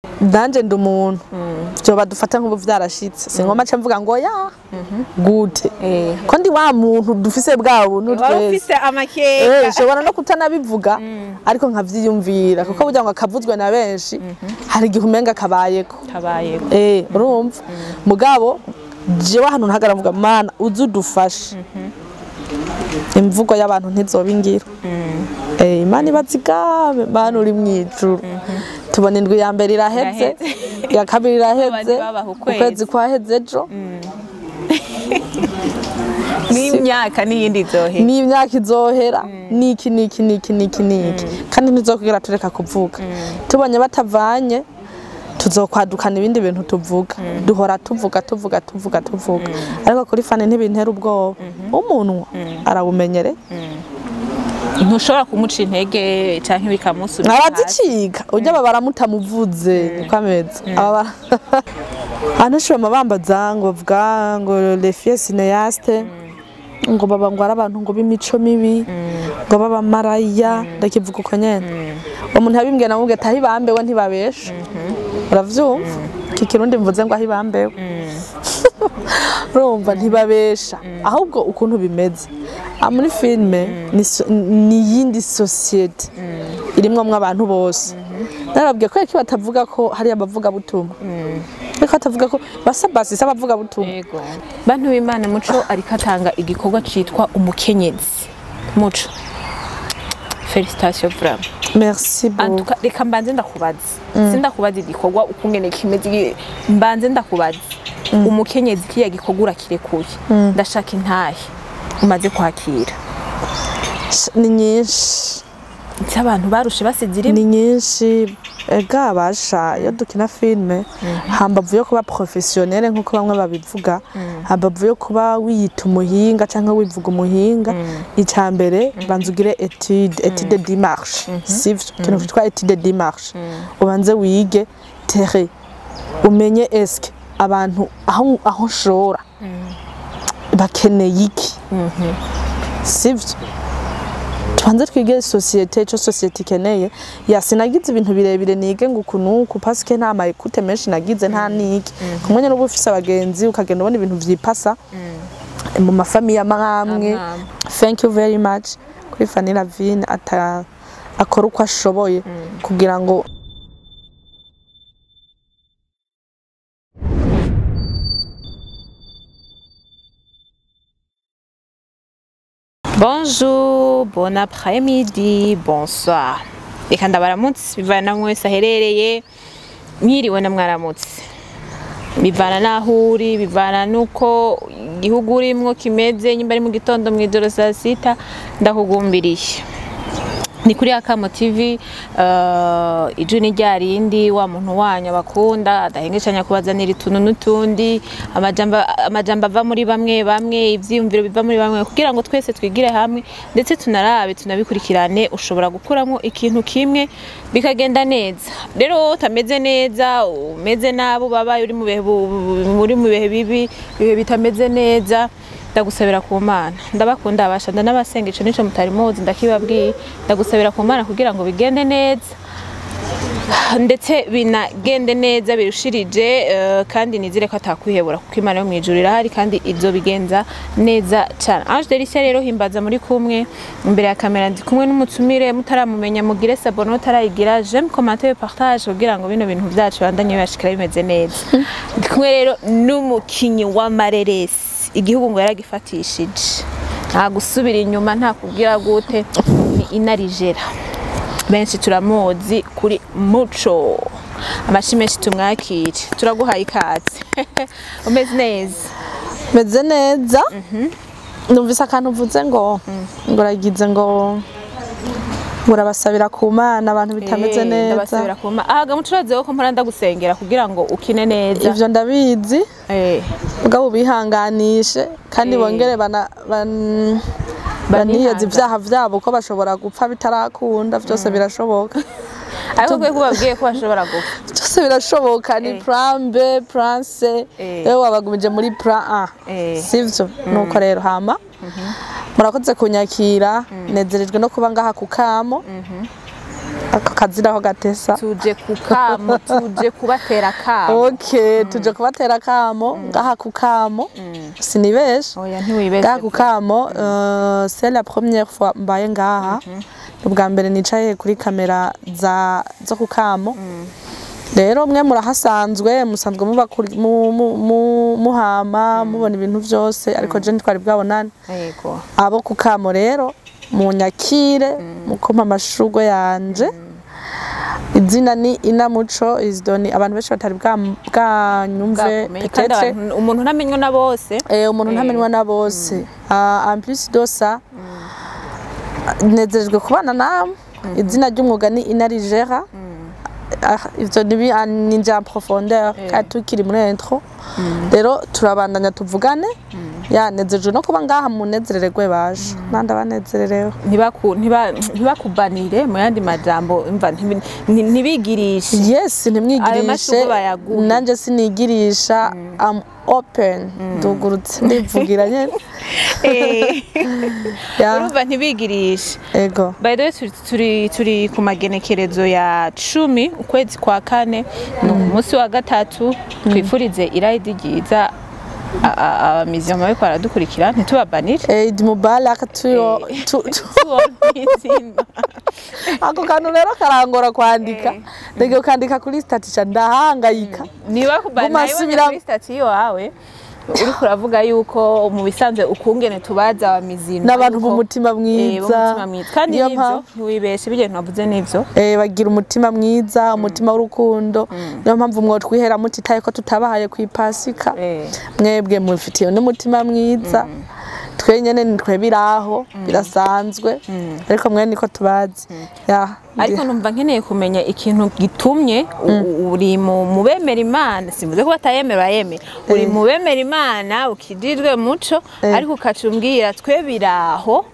Nanje ndi umuntu, vyoba dufata nk'ubu vyarashitse, singomba nca mvuga ngo ya gute, ko ndi wa muntu dufise bwa buntu Wari twese. ufise amakenga. Nshobora no kutanabivuga, ariko nkavyiyumvira, kuko burya ngo akavuzwe na benshi hari igihe umenga kabayeko. Kabayeko. Urumva, mugabo jewe ahantu ntagara mvuga: "Mana, uze udufashe, imvugo y'abantu ntizoba ingiro." Imana ibazigame. Mana uri mw'ijuru, tubona indwi ya mbere iraheze, iya kabiri iraheze, Abandi babaha ukwezi. Ukwezi kwaheze ejo. N'imyaka n'iyindi izohera. N'imyaka izohera, niki niki niki niki niki, kandi ntizokwigira tureka kuvuga. Tubonye batavanye, tuzokwadukana ibindi bintu tuvuga. Duhora tuvuga, tuvuga, tuvuga, tuvuga, ariko kuri Fani ntibintera ubwoba, umunwa arawumenyere. Ntushobora kumuca intege canke bikamusubiza hasi. Arazicika ujya aba baramutamuvuze, niko ameze. Aba abenshi bama bambaza ngo bavuga ngo les filles cinéastes ngo baba ngo ari abantu ngo b'imico mibi, ngo baba maraya. Ndakivuga uko nyene uwo muntu yabimbwiye, namubwiye ati: "Aho ibambewe ntibabesha." Uravyumva iki Kirundi mvuze ngo aho ibambewe, urumva ntibabesha. Ahubwo ukuntu bimeze, muri filime ni iyindi société irimwo abantu bose. Narababwiye ko batavuga ko hari abavugabutumwa, ariko batavuga ko basa basi si abavugabutumwa. Yego. Bantu b'Imana, Muco ariko atanga igikorwa citwa Umukenyezi. Muco, félicitations vraiment. Merci En beaucoup. tout cas, reka mbanze ndakubaza, sindakubaza igikorwa ukungene kimeze, mbanze ndakubaza Umukenyezi, kiriya gikorwa urakirekuye, ndashaka intahe umaze kwakira. Ni nyinshi. Ndetse abantu barushe basize irimo. Ni nyinshi. Ega basha, iyo dukina filime, hambavu yo kuba professionnel nk'uko bamwe babivuga, hambavu yo kuba wiyita umuhinga cyangwa wivuga umuhinga, icya mbere banza ugire étude de marché, sivyo? Ikintu cyitwa étude de marché, ubanze wige terrain, umenye eske abantu aho nshora bakeneye iki, sivyo? Tubanze twige société, ico société ikeneye. Ya, sinagize ibintu birebire nige ngo uku nuku, parce que nta ma écoute menshi nagize, nta niki. Ku mwanya n'ubu ufise abagenzi, ukagenda ubona ibintu vyipasa mu ma familles amwe amwe. Amwe. Thank you very much kuri Fanny Lavine, ata akora uko ashoboye kugira ngo Bonjour, bon après-midi, bonsoir. Reka ndabaramutse bivana na mwese aherereye, mwiriwe na mwaramutse. Bivana n'aho uri, bivana n'uko igihugu urimwo kimeze, nyimba ari mu gitondo, mw'ijoro, saa sita, ndakugumbiriye. Ni kuri Akamo TV, ijwi ni rya rindi, wa muntu wanyu abakunda adahengeshanya kubazanira utuntu n'utundi, amajambo ava muri bamwe bamwe, ivyiyumviro biva muri bamwe, kugira ngo twese twigire hamwe, ndetse tunarabe tunabikurikirane. Ushobora gukuramo ikintu kimwe bikagenda neza. Rero wowe utameze neza, umeze nabi, ubabaye, uri mu bihe bibi, ibihe bitameze neza, ndagusabira ku Mana. Ndabakunda abasha, ndanabasenga, ico nico mutari muzi, ndakibabwiye. Ndagusabira ku Mana kugira ngo bigende neza, ndetse binagende neza birushirije, kandi nizere ko atakwihebura, kuko Imana yo mu ijuru irahari kandi izobigenza neza cyane. Ange Delicia rero himbaza muri kumwe imbere ya kamera, ndi kumwe n'umutumire. Mutaramumenya, mugire s'abonner, mutarayigira, j'aime, commenter, partage, kugira ngo bino bintu byacu bandanye bibashikira bimeze neza. Ndi kumwe rero n'umukinyi w'amareresi, igihugu ngo yaragifatishije, nta gusubira inyuma, nta kubwira gute, ni Inarijera, benshi turamuzi kuri Muco. Amashi menshi, tumwakire, turaguhaye ikaze. Umeze neza? Meze neza. Numvise akantu uvuze ngo uragize ngo urabasabira ku Mana abantu bitameze neza. Ndabasabira ku Mana. Aha mucuruzi wo ko mpora ndagusengera kugira ngo ukine neza. Ivyo ndabizi, mugabo ubihanganishe kandi bongere baniyeze ibyaha vyabo, ko bashobora gupfa bitarakunda. Vyose birashoboka. Ariko kwe kubabwiye ko bashobora gupfa. Byose birashoboka, ni plan B, plan C. Rero wabagumije muri plan A, sivyo? Nuko rero, hama murakoze kunyakira, nezerejwe no kuba ngaha ku Kamo. Ako kazira ko gatesa. Tuje ku kamo, tuje kubatera kamo. Okay, tuje kubatera kamo ngaha ku kamo, sinibeshe. Oya, ntiwibeshe. Ngaha ku kamo, c'est la première fois mbaye ngaha. Ubwa mbere nicaye kuri kamera za zo ku kamo. Rero mwe murahasanzwe, musanzwe muba muhama mubona ibintu vyose, ariko je ntitwari bwabonane. Abo ku kamo rero munyakire, mukoma amashurwe yanje. Izina ni Inamuco Isidoni, abantu benshi batari bwanyumve. Bwakomeye kandi. Peut-être. Umuntu ntamenywa na bose. Umuntu ntamenywa na bose. Ah, en plus de ça, nezerejwe kubana namwe. Izina ry'umwuga ni Inarijera. Ah, ivyo nibi ninja en profondeur kandi tukiri muri intro. Rero turabandanya tuvugane. Ya, nezerejwe no kuba ngaha, munezerererwe baje nandi abanezererewe. Ntibakubanire mu yandi majambo, imva ntibigirishe. Yes, Ayo ntimwigirishe. Mashurwe bayaguhe. Nanje sinigirisha, am open, ndugurutse, ndivugira nyene. Ya. Urumva, ntibigirishe. Ego. By the way, turi ku magenekerezo ya 10 ukwezi kwa kane, ni umunsi wa gatatu. Twifurize irayidi ryiza abamiziyama bariko baradukurikira, ntitubabanire. Eid Mubarak tuyo Tuwo. Ako kantu rero karangora kwandika, ndege ukandika kuri statut ca ndahangayika. Niba Guma kubana kuri statut yawe uriko uravuga yuko mu bisanzwe ukungene tubaza abamizino N'abantu b'umutima mwiza. B'umutima mwiza kandi Niyo nivyo. mpamvu. Ntiwibeshe, bijye ntavuze nivyo. Bagira umutima mwiza, umutima w'urukundo. Niyo mpamvu mwotwihera mutitaye ko tutabahaye kwipasika. Mwebwe mufitiye n'umutima mwiza, twe nyene nitwe biraho birasanzwe, ariko mwe niko tubazi ya. Ariko numva nkeneye kumenya ikintu gitumye uri mu bemera Imana, simvuze ko batayemera, bayemera, uri mu bemera Imana ukijijwe muco, ariko ukacumbwira twe biraho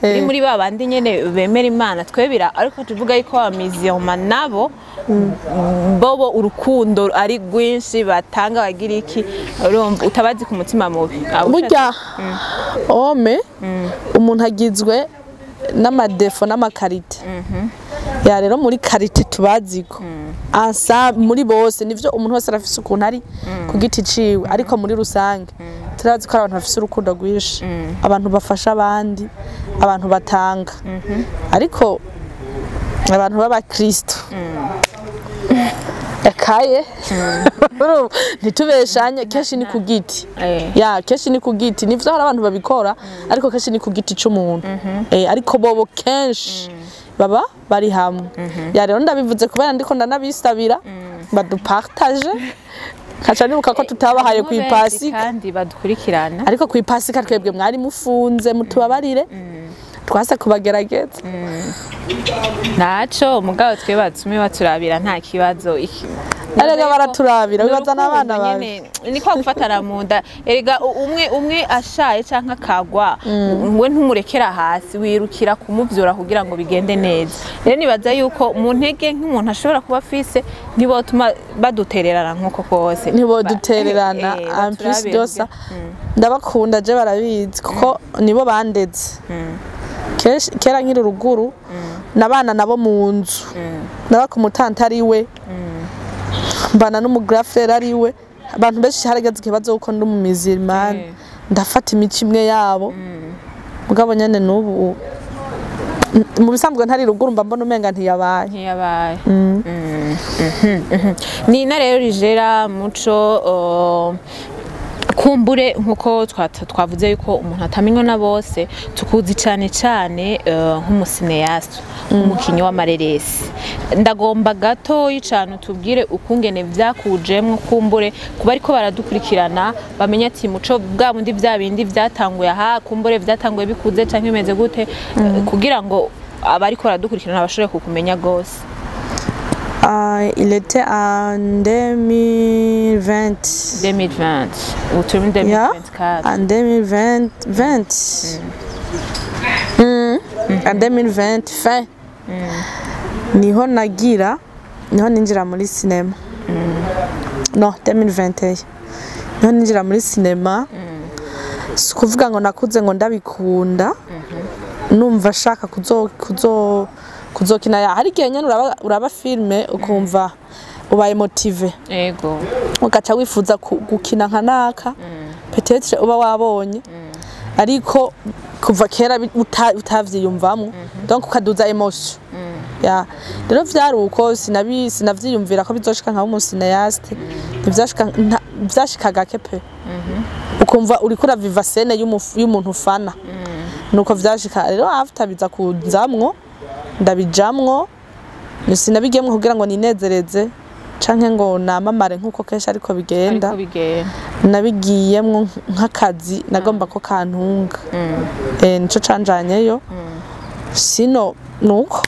uri muri ba bandi nyene bemera Imana, twe biraho, ariko tuvuga yuko abamiziyoma nabo bobo urukundo ari rwinshi batanga, bagira iki, urumva utabazi ku mutima mubi. Abo Burya ome umuntu agizwe n'ama défauts n'ama qualités. Ya, rero muri qualité tubaziko asa muri bose, nivyo, umuntu wese arafise ukuntu ari ku giti ciwe, ariko muri rusange turazi ko ari abantu bafise urukundo rwinshi, abantu bafasha abandi, abantu batanga, ariko abantu b'abakristo ekaye. Urumva, ntitubeshanye, kenshi ni ku giti. Ya, kenshi ni ku giti. Nivyo, hari abantu babikora, ariko kenshi ni ku giti c'umuntu. Ariko bobo kenshi baba bari hamwe. Ya, rero ndabivuze kubera ndiko ndanabisabira badupartage, kaca nibuka ko tutabahaye Harimo benshi kwipasika. Kandi badukurikirana. Ariko kwipasika twebwe mwari mufunze, mutubabarire, twase kubagerageza. Ntaco, mugabo twe batume baturabira, nta kibazo Erega baraturabira, wibaza n'abana Urukundo bawe. Nyene, ni kwa gufatana mu nda. Erega umwe umwe ashaye canke akagwa, we ntumurekera hasi, wirukira kumuvyura kugira ngo bigende neza. Rero nibaza yuko mu ntege nk'umuntu ashobora kuba afise, ntibotuma badutererana nk'uko kose. Ntibodutererana. En plus Baturabire. de ça, ndabakunda je, barabizi kuko nibo bandeze. Kera nkiri ruguru nabana nabo mu nzu, naba ku mutante ari we, mbana n'umugrafere ari we. Abantu benshi harageze ikibazo kuko ndi umumizirmani, ndafata imico imwe yabo. Mugabo nyene n'ubu mu bisanzwe ntari ruguru mba mbona umenga ntiyabaye. Ntiyabaye. Nina rero Rigera Muco, kumbure nkuko twavuze yuko umuntu atamenywa na bose, tukuzi cyane cyane nk'umu cinéaste, umukinyi w'amareresi. Ndagomba gatoyi cyane utubwire ukungene vyakujemwo, kumbure kuba ariko baradukurikirana bamenye ati Muco bwa bundi bya bindi vyatanguye aha, kumbure vyatanguye bikuze canke bimeze gute, kugira ngo abariko baradukurikirana bashobore kukumenya gose. Il était en 2020. 2020, ubu turi muri Yeah. 2024. En 2020, 20. En 2020 fin. Niho nagira, niho ninjira muri cinéma. No, 2021. Niho ninjira muri cinéma. Si kuvuga ngo nakuze ngo ndabikunda. Numva ashaka kuzo kuzo Kuzokina ya hari igihe nyene uraba filme ukumva ubaye motivé, ugaca wifuza gukina nka naka, peut-être uba wabonye, ariko kuva kera utavyiyumvamwo, donc ukaduza émotion ya. Rero vyari uko, sinavyiyumvira ko bizoshika nka umu cinéaste. Ntivyashika, vyashika gake pe, ukumva uriko uraviva scène y'umuntu ufana, nuko vyashika. Rero after biza kuzamwo, ndabijamwo. Sinabigiyemwo kugira ngo ninezereze canke ngo namamare nkuko kenshi ariko bigenda. Ariko bigenda. Nabigiyemwo nk'akazi, nagomba ko kantunga. Nico canjanyeyo, sino nuko.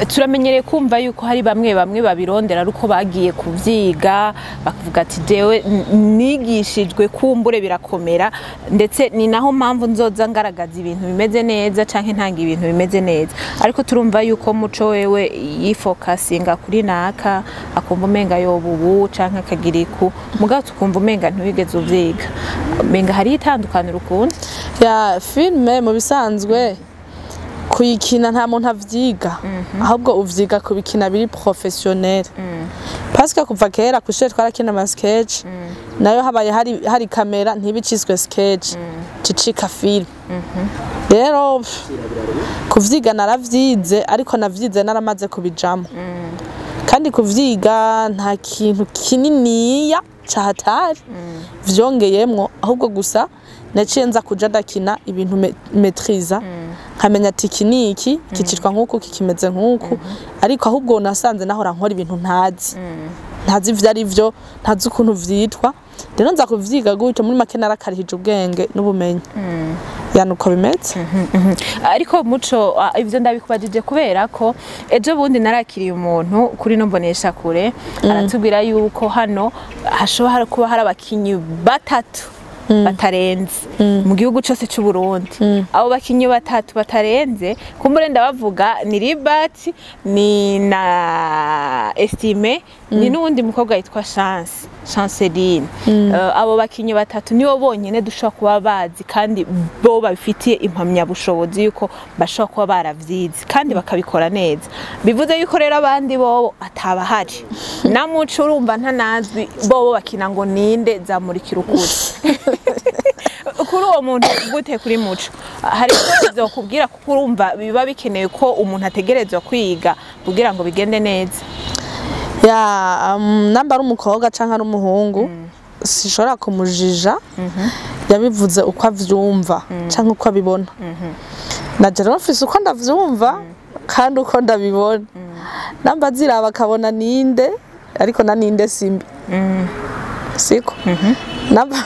Turamenyereye kumva yuko hari bamwe bamwe babirondera ari uko bagiye kubyiga, bakavuga ati: "Jewe nigishijwe, kumbure birakomera, ndetse ni naho mpamvu nzoza ngaragaza ibintu bimeze neza canke ntanga ibintu bimeze neza." Ariko turumva yuko Muco wewe yifokasinga kuri naka, akumva umenga yoba ubu canke akagira iku, mugabo tukumva umenga ntiwigeze uvyiga, umenga hariho itandukaniro ukuntu. Ya, filme mu bisanzwe kuyikina nta muntu avyiga, ahubwo uvyiga kubikina biri professionnel, parce que kuva kera kw'ishure twarakina ama sketch, nayo habaye hari kamera ntibiciswe sketch, cicika film. Rero kuvyiga naravyize, ariko navyize naramaze kubijamo. Kandi kuvyiga nta kintu kininiya cahatari vyongeyemwo, ahubwo gusa naciye nza kuja ndakina ibintu maîtrisa, nkamenya ati iki ni iki, kicitwa nk'uku, kikimeze nk'uku. Ariko ahubwo nasanze nahora nkora ibintu ntazi, ntazi ivyo ari vyo, ntazi ukuntu vyitwa. Rero nza kuvyiga gutyo. Muri make narakarihije ubwenge n'ubumenyi, yani uko bimeze. Ariko Muco, ivyo ndabikubajije kubera ko ejo bundi narakiriye umuntu kuri no mbonesha kure, aratubwira yuko hano hashobora kuba hari abakinyi batatu batarenze mu gihugu cyose cy'u Burundi. Abo bakinyi batatu batarenze, kumbure ndabavuga, ni Libert, ni na Estime, ni n'uwundi mukobwa yitwa Chance, Chanceline. Abo bakinyi batatu nibo bonyene dushobora kuba bazi kandi bo babifitiye impamyabushobozi yuko bashobora kuba baravyize kandi bakabikora neza. Bivuze yuko rero abandi bobo atabahari. Na Muco urumva ntanazwi, bobo bakina ngo ninde zamurikira ukuri kuri uwo muntu gute? Kuri Muco hari icyo vyokubwira? Kuko urumva biba bikenewe ko umuntu ategerezwa kwiga kugira ngo bigende neza. Ya, namba ari umukobwa canke ari umuhungu, sinshobora kumujija. Yabivuze uko avyumva canke uko abibona. Naje rero mfise uko ndavyumva kandi uko ndabibona. Namba ziraba akabona ninde, ariko na ninde simbi siko namba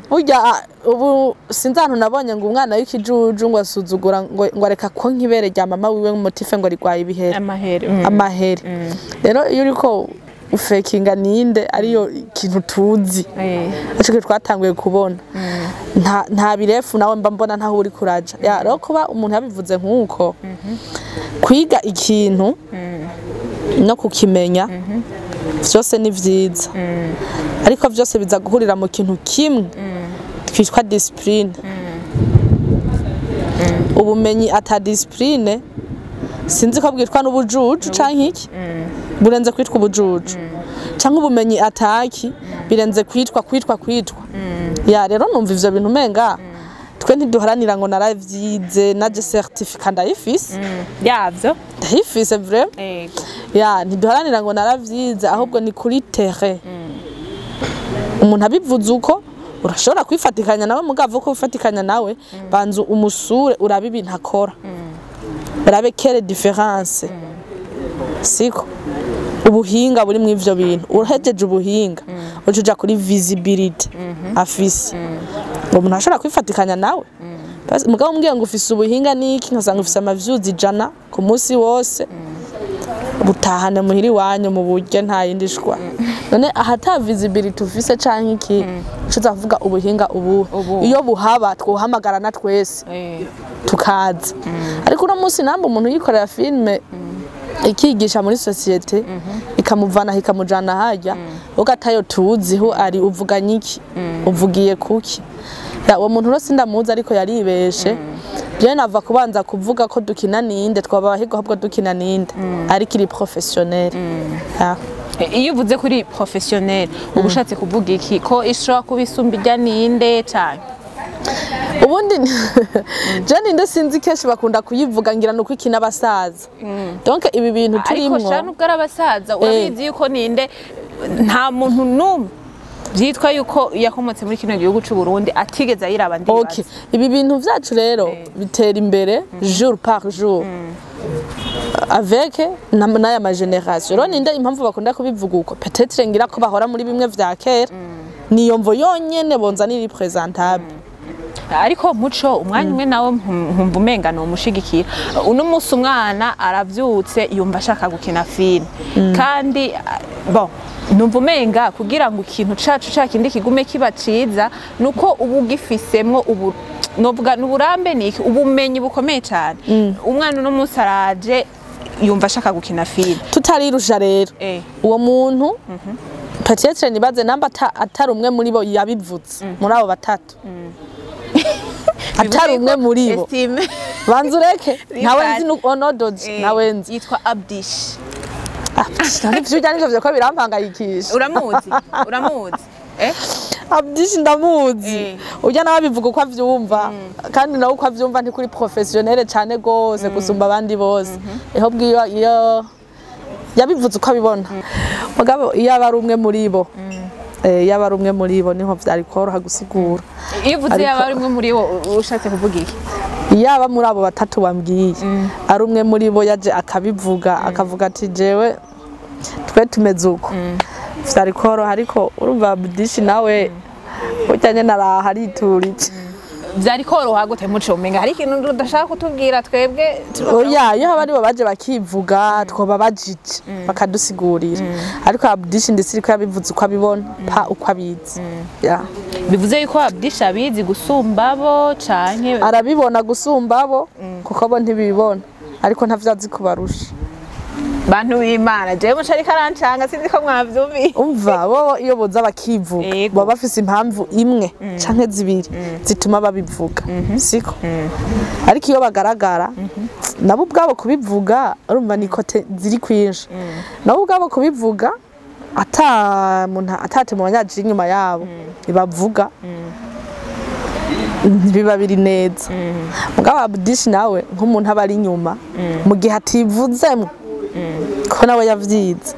burya. Ubu sinzi ahantu nabonye ngo umwana w'ikijuju ngo asuzugura ngo areka ko nk'ibere rya mama wiwe motife ngo rigwaye ibihere. Amahere. Amahere. Rero iyo uriko ufekinga ninde, ariyo ikintu tuzi, ariko twatanguye kubona nta birefu nawe mba mbona ntaho uri kuraja. Ya, rero kuba umuntu yabivuze nk'uko, kwiga ikintu no kukimenya vyose ni vyiza, ariko vyose biza guhurira mu kintu kimwe twitwa discipline. Ubumenyi ata discipline, sinzi ko bwitwa n'ubujuju canke iki, burenze kwitwa ubujuju, canke ubumenyi ataki birenze kwitwa. Ya, rero numva ivyo bintu umenga twe ntiduharanira ngo naravyize. Naje certificat ndayifise. Yavyo. Ndayifise vraiment. Ya, ntiduharanira ngo naravyize, ahubwo ni kuri terrain. Umuntu abivuze uko, urashobora kwifatikanya nawe, mugabo ko wifatikanya nawe, banza umusure, urabe ibintu akora, urabe quelle différence, siko ubuhinga buri mu ivyo bintu. Uhejeje ubuhinga, uca uja kuri visibility afise. Ngo umuntu ashobora kwifatikanya nawe. Basi, mugabo umbwiye ngo ufise ubuhinga niki, nkasanga ufise ama views 100 ku munsi wose, butahane muhira iwanyu mu buryo nta yindi shwa. None ahata visibility ufise canke iki, uca kuvuga ubuhinga ubuhe? Ubuhe. Iyo buhaba twohamagarana twese tukaza. Ariko uno munsi namba umuntu yikorera filme ikigisha muri société, ikamuvana ikamujana harya, ugatayo tuzi ho ari uvuga nyiki, uvugiye kuki? Ya, uwo muntu rero sindamuzi, ariko yaribeshe. Bien ava kubanza kuvuga ko dukina ninde, twaba abahirwe ahubwo dukina ninde, ariko iri professionnel. Ah. Iyo uvuze kuri professionnel, uba ushatse kuvuga iki? Ko ishobora kuba isumba ijya ninde cyane? Ubundi je ninde sinzi, kenshi bakunda kuyivuga, ngira nuko ikina abasaza. Donc ibi bintu Ariko turimwo sha, nubwo ari abasaza, urabizi yuko ninde nta muntu n'umwe byitwa yuko yakomotse muri kino gihugu c'u Burundi atigeze ayiraba, ndibaza. Okay. Ibi bintu vyacu rero bitera imbere jour par jour avec n'aya ma génération. Rero ninde impamvu bakunda kubivuga uko, peut-être ngira ko bahora muri bimwe vya kera, niyo mvo yonyene bonzanira représentable. Ariko Muco, umwanya umwe nawe nkumva umenga ni umushigikira. Uno munsi umwana aravyutse yumva ashaka gukina filime, kandi bon, numva umenga kugira ngo ikintu cacu ca kindi kigume kiba ciza, nuko uba ugifisemwo ubu novuga n'uburambe, ni iki, ubumenyi bukomeye cyane. Umwana uno munsi araje yumva ashaka gukina filime. Tutarirusha rero, uwo muntu peut-être nibaze namba atari umwe muri bo yabivuze, muri abo batatu atari umwe muri bo. Estime. Banza ureke, ntawe nzi onodoji, ntawe nzi. Yitwa Abdish. Ah, nivyo ujya nivyo vyako birampangayikisha. Uramuzi, uramuzi, eh? Abdish ndamuzi. Ujya nawe abivuga uko avyumva, kandi nawe uko avyumva ntikuri professionnel cane gose gusumba abandi bose. Eho bwiyo iyo yabivuze uko abibona, mugabo iyo aba ari umwe muri bo, iyo aba ari umwe muri bo niho vyari koroha gusigura. Iyo uvuze yaba ari umwe muri bo, ushatse kuvuga iki? Iyo aba muri abo batatu wambwiye, ari umwe muri bo yaje akabivuga, akavuga ati jewe twe tumeze uko, vyari koroha. Ariko urumva Abdish nawe burya nyene araha ariturije. Vyari koroha gute, Muco? Umenga hari ikintu udashaka kutubwira twebwe. Oya, iyo haba aribo baje bakivuga twoba bajije bakadusigurira, ariko Abdish ndetse iriko yabivuze uko abibona, pa uko abizi. Ya. Bivuze yuko Abdish abizi gusumba bo canke? Arabibona gusumba bo, kuko bo ntibibona, ariko ntavyo azi kubarusha. Bantu b'Imana, jewe Muco ariko arancanga, sinzi ko mwavyumviye. Umva, bo iyo boza bakivuga baba bafise impamvu imwe canke zibiri zituma babivuga, siko? Ariko iyo bagaragara nabo ubwabo kubivuga, urumva ni côté ziri kwinshi, nabo ubwabo kubivuga ata muntu atate mu banyaje inyuma yabo ibavuga, biba biri neza. Mugabo Abdish nawe nk'umuntu aba ari inyuma, mu gihe ativuzemwo ko nawe yavyize,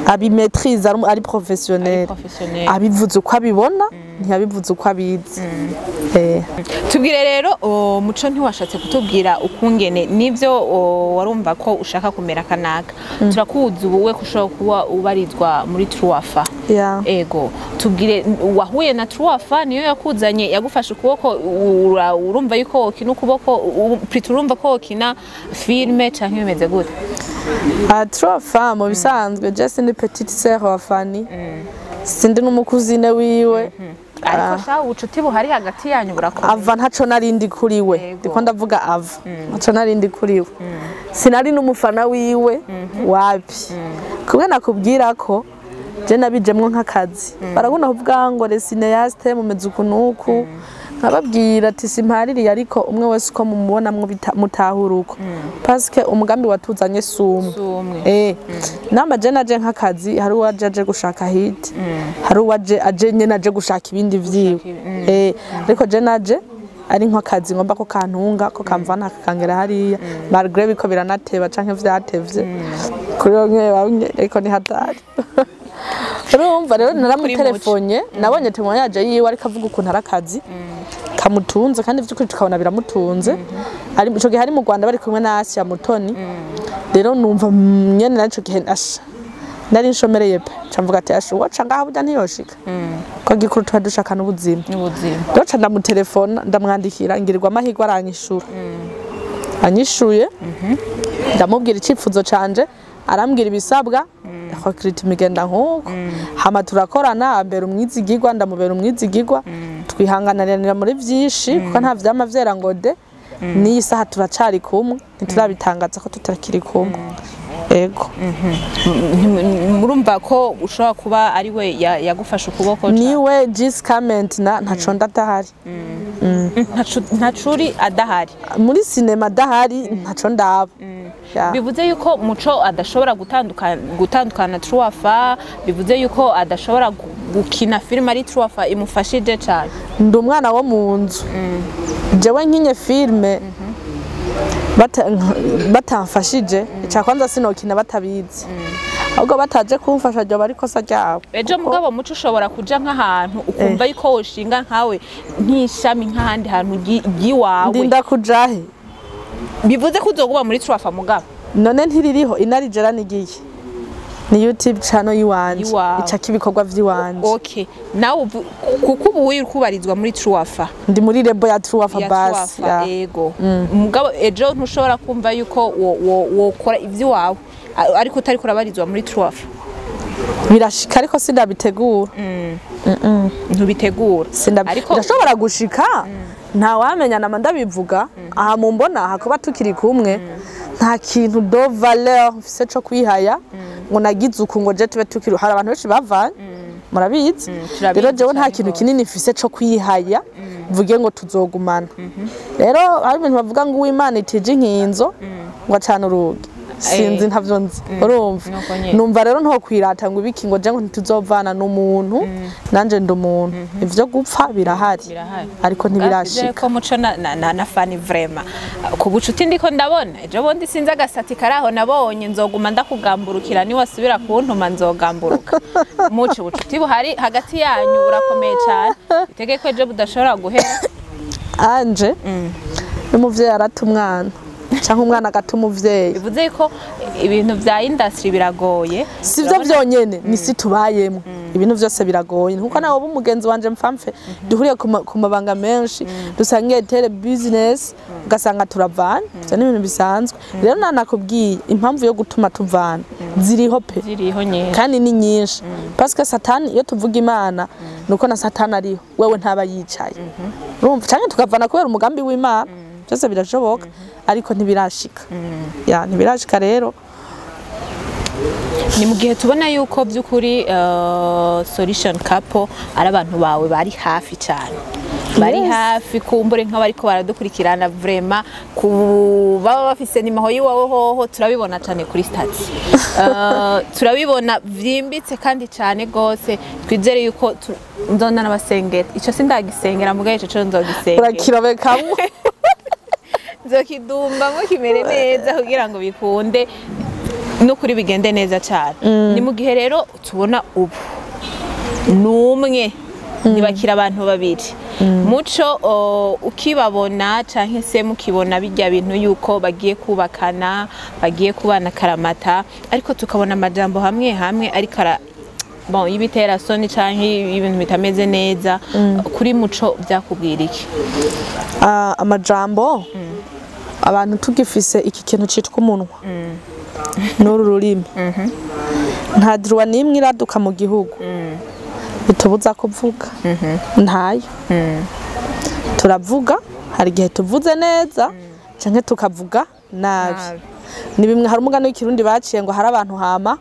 abimaîtrise, ari professionnel, Professionnel. abivuze uko abibona, ntiyabivuze uko abizi. Tubwire rero, Muco, ntiwashatse kutubwira ukungene nivyo warumva ko ushaka kumera kanaka. Turakuzi ubuwe ko ushobora kuba ubarizwa muri Truafa. Ego, tubwire, wahuye na Truafa, niyo yakuzanye, yagufashe ukuboko, urumva yuko wokina ukuboko, plutôt urumva ko wokina filme, canke bimeze gute? Trofa mu bisanzwe je sindi petite sœur wa Fanny, sindi n'umukuzine wiwe. Ariko sha, ubucuti buhari hagati yanyu burakomeye. Ava ntaco narindi kuri we. Ndiko ndavuga ava ntaco narindi kuri we, sinari n'umufana wiwe wapi. Kumwe nakubwira ko je nabijemwo nk'akazi, barabona kuvuga ngo les cinéastes mumeze uku n'uku, nkababwira ati simpaririye, ariko umwe wese uko mumubonamwo mutahura uko, parce que umugambi watuzanye si umwe. Si umwe. Nama je naje nk'akazi, hari uwaje aje gushaka hit, hari uwaje aje nyene aje gushaka ibindi vyiwe. Ariko je naje ari nk'akazi ngomba ko kantunga, ko kamvana kakangera hariya, malgré biko biranateba canke vyatevye kuri bamwe bamwe, ariko ni hatari. Urumva rero naramutelefone, nabonye témoignage yiwe ariko avuga ukuntu ari akazi kamutunze, kandi vy'ukuri tukabona biramutunze. Ari ico gihe ari mu Rwanda bari kumwe na Asia Mutoni. Rero numva nyene naco gihe asha nari nshomereye pe, ca mvuga ati asha uwaca ngaha burya ntiyoshika, ko gikuru tuba dushaka n'ubuzima. N'ubuzima. Rero ca ndamutelefona, ndamwandikira, ngirirwa amahirwe aranyishura. Anyishuye ndamubwira icipfuzo canje, arambwira ibisabwa, recrutement imigenda nk'uko, hama turakorana, ambera umwizigirwa, ndamubera umwizigirwa, twihanganiranira muri vyinshi, kuko nta vyama vyera ngo de. N'iyi saha turacari kumwe, ntiturabitangaza ko tutakiri kumwe. Ego. Murumva ko ushobora kuba ari we yagufashe ukuboko Niwe jusqu'à maintenant, ntaco ndadahari. Ntacuri adahari. Muri sinema adahari ntaco ndaba. Ya. Bivuze yuko Muco adashobora gutandukana Truafa, bivuze yuko adashobora gukina filime ari Truafa imufashije cyane. Ndi umwana wo mu nzu. Jewe nkinye filime batamfashije, icakwanza sinokina batabizi, ahubwo bataje kumfasha ryoba ari ikosa ryabo. Ejo mugabo Muco ushobora kuja nk'ahantu ukumva yuko woshinga nkawe nk'ishami nk'ahandi hantu ry'iwawe. Ndinda kujahe? Bivuze ko uzoguma muri Truafa mugabo. None ntiririho inarijera nigiye ni YouTube channel yiwanje. Iwawe. Icako ibikorwa vy'iwanje. Okay, nawe kuko ubu uri kubarizwa muri Truafa. Ndi muri label ya Truafa. Ya. Basi. Truafa. Ya. Ego, mugabo ejo ntushobora kumva yuko wokora ivy'iwawe ariko utariko urabarizwa muri Truafa? Birashika ariko sindabitegura. Ntubitegura. Ariko Birashobora gushika, ntawamenya, nama ndabivuga aha mumbona aha, kuba tukiri kumwe nta kintu de valeur mfise co kwihaya ngo nagize uku ngo je tube tukiri. Hari abantu benshi bavanye, murabizi. Turabizi. Rero jewe nta Cane kintu gose. kinini mfise co kwihaya mvuge ngo tuzogumana. Rero hari ibintu bavuga ngo uwimana itije inkinzo ngo acana urugi, sinzi, ntavyo nzi, urumva. Nuko nyene. Numva rero ntokwirata ngo ibiki ngo je ngo ntituzovana n'umuntu, nanje ndi umuntu, ivyo gupfa birahari. Birahari. Ariko Twizere ntibirashika. ko Muco na Fani vraiment ku bucuti ndiko ndabona ejo bundi sinzi agasati karaho nabonye, nzoguma ndakugamburukira, niwasubira kuntuma nzogamburuka. Muco, ubucuti buhari hagati yanyu burakomeye cyane, bitege ko ejo budashobora guhera. Anje n'umuvyeyi arata umwana canke umwana agata umuvyeyi. Bivuze ko ibintu vya industry biragoye. Sivyo vyonyene, ni si tubayemo, ibintu vyose biragoye, nkuko nawe uba umugenzi wanje mpfamfe duhuriye ku mabanga menshi, dusangiye tere business, ugasanga turavana. Ivyo ni ibintu bisanzwe. Rero nanakubwiye impamvu yo gutuma tuvana ziriho pe. Ziriho nyinshi. Kandi ni nyinshi, parce que Satani, iyo tuvuga Imana nuko na Satani ariho, wewe ntaba yicaye, urumva? Canke tukavana kubera umugambi w'Imana, byose birashoboka, ariko ntibirashika, ya, ntibirashika rero. Ni mu gihe tubona yuko by'ukuri Solution Couple ari abantu bawe bari hafi cyane, bari hafi, kumbure nk'abariko baradukurikirana vraiment ku baba bafise nimaho y'iwawe hoho turabibona cyane kuri statut. Turabibona vyimbitse kandi cyane gose. Twizere yuko nzonda n'abasengera, ico sindagisengera mugaye ico co nzogisengera. Urakirobekamwo. Nzokidumbamwo kimere neza kugira ngo bikunde n'ukuri bigende neza cyane. Ni mu gihe rero tubona ubu n'umwe, ntibakira abantu babiri. Muco, ukibabona canke se mukibona bijya bintu yuko bagiye kubakana, bagiye kubana karamata, ariko tukabona amajambo hamwe hamwe ariko ara bon y'ibitera soni canke ibintu bitameze neza kuri Muco, byakubwira iki? Ah, amajambo, abantu tugifise iki kintu citwa umunwa n'uru rurimi, nta droit n'imwe iraduka mu gihugu bitubuza kuvuga, ntayo. Turavuga, hari igihe tuvuze neza canke tukavuga nabi. Nabi. Ni bimwe, hari umugani w'ikirundi baciye ngo hari abantu hama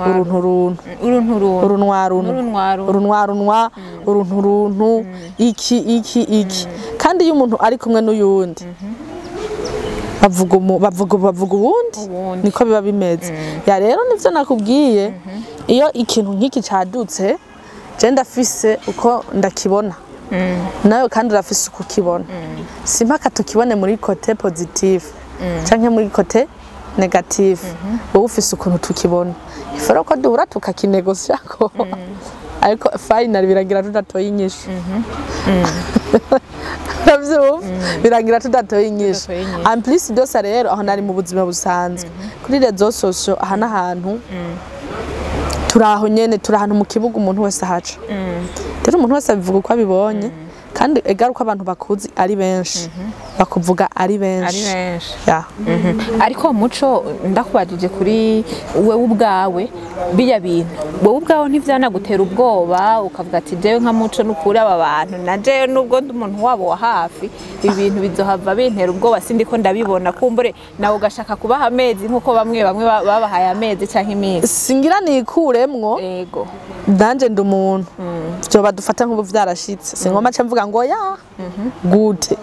uruntu runtu. Uruntu runtu. Urunwaruntu. Urunwaruntu. Urunwarunwa, uruntu runtu, iki iki iki. Kandi iyo umuntu ari kumwe n'uyundi bavuga bavuga uwundi. Uwundi. Niko biba bimeze. Ya, rero nivyo nakubwiye, iyo ikintu nk'iki cadutse, je ndafise uko ndakibona, nawe kandi urafise uko ukibona. Si mpaka tukibone muri côté positif canke muri côté négatif, wowe ufise ukuntu tukibona, ifara ko duhura tukakinegosyako, ariko final biragira tudatoye inyishu. Uravyumva, birangira tudatoye inyishu. Tudatoye inyishu. En plus de ça rero, aho nari mu buzima busanzwe, kuri réseaux sociaux aha n'ahantu turi aho nyene, turi ahantu mu kibuga umuntu wese ahaca. Rero umuntu wese abivuga uko abibonye, kandi egara uko abantu bakuzi ari benshi, bakuvuga ari ari benshi. Benshi. Ya. Ariko Muco, ndakubajije kuri wewe ubwawe, bijya bintu wowe ubwawe ntivyanagutera ubwoba ukavuga ati jewe nka Muco nukuri aba bantu na jewe nubwo ndi umuntu wabo wa hafi, ibi bintu bizohava bintera ubwoba, sindiko ndabibona, kumbure nawe ugashaka kubaha amezi nkuko bamwe bamwe babahaye amezi canke iminsi? Singira nikuremwo. Ego. Nanje ndi umuntu, vyoba dufata nk'ubu vyarashitse, singoma nca mvuga ngo ya gutyo. Gute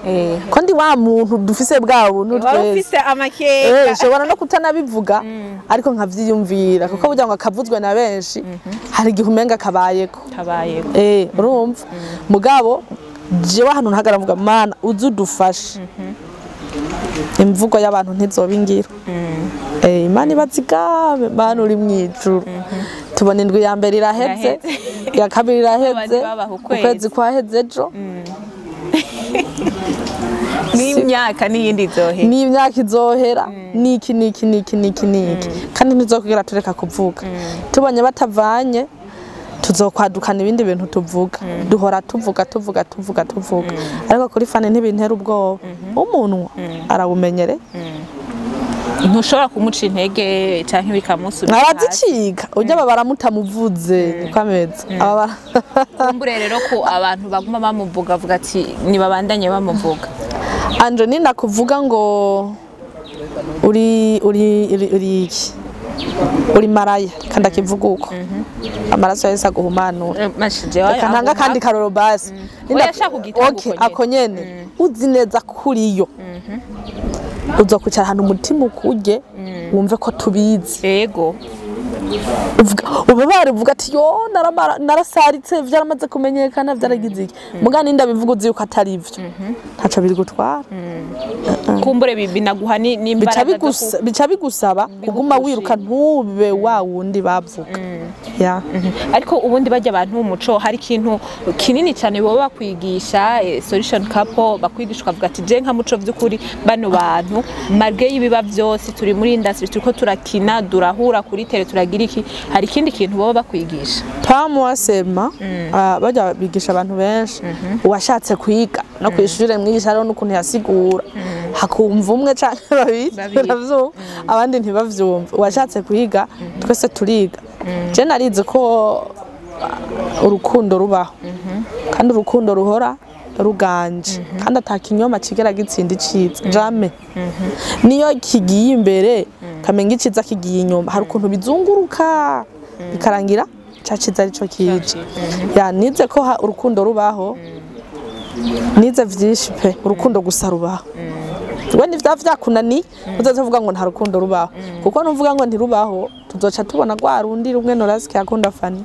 ko ndi wa muntu dufise bwa buntu Wari twese. ufise amakenga. Nshobora no kutanabivuga, ariko nkavyiyumvira, kuko burya ngo akavuzwe na benshi hari igihe umenga kabayeko. Kabayeko. Urumva, mugabo jewe ahantu ntagara mvuga: "Mana, uze udufashe, imvugo y'abantu ntizoba ingiro." Imana ibazigabe. Mana uri mwijuru, tubona indwi ya mbere iraheze, iya kabiri iraheze, Abandi babaha ukwezi. Ukwezi kwaheze ejo. N'imyaka n'iyindi izohera. N'imyaka izohera, niki niki niki niki niki, kandi ntizokugera tureka kuvuga. Tubonye batavanye, tuzokwadukana ibindi bintu tuvuga. Duhora tuvuga, tuvuga, tuvuga, tuvuga, ariko kuri Fani ntibintera ubwoba, umunwa arawumenyere. Ntushobora kumuca intege canke bikamusubiza hasi. Araziciga ujya aba baramutamuvuze, niko ameze aba Kumbure rero ko abantu baguma bamuvuga, avuga ati nibabandanye bamuvuga. Angelina, kuvuga ngo uri iki, uri maraya, kandi akivuga uko amaraso yahise aguhumanura. Reka ntanga kandi karoro basi. Oya, ashaka kugitanga Okay, uko nyene. Ako nyene uzi neza kuriyo uzokwicara ahantu umutima ukurye, wumve ko tubizi. Uvuga ubabare, uvuga ati: "Yo, narasaritse, vyaramaze kumenyekana, vyaragize iki." Muga ninda bivuga uzi yuko atari ivyo, ntaco biri gutwara. Kumbure binaguha Bica n'imbaraga zo bica bigusaba kuguma wiruka, ntube wa wundi bavuga ya. Ariko ubundi bajya abantu b'umuco, hari ikintu kinini cyane baba bakwigisha, solution couple bakwigisha, ukavuga ati: "Je nka Muco, by'ukuri bano bantu, malgré y'ibiba byose, turi muri industry, turiko turakina, durahura kuri tele, turagira iki." Hari ikindi kintu baba bakwigisha? Pas moi seulement, bajya bigisha abantu benshi. Uwashatse kwiga no kw'ishure, mwigisha hariho n'ukuntu yasigura hakumva umwe canke babiri. Babiri. Baravyumva, abandi ntibavyumva. Uwashatse kwiga, twese turiga. Je narize ko urukundo rubaho, kandi urukundo ruhora ruganje, kandi ata kinyoma kigera gitsinda iciza, jamais. Niyo kigiye imbere kamenga iciza kigiye inyuma, hari ukuntu bizunguruka bikarangira ca ciza arico kije. Ya, nize ko urukundo rubaho. Nize vyinshi pe. Urukundo gusa rubaho. We nivya vyakunaniye, uzoza uvuga ngo nta rukundo rubaho, kuko nuvuga ngo ntirubaho, tuzoca tubona rwa rundi rumwe Norasike yakunda Fani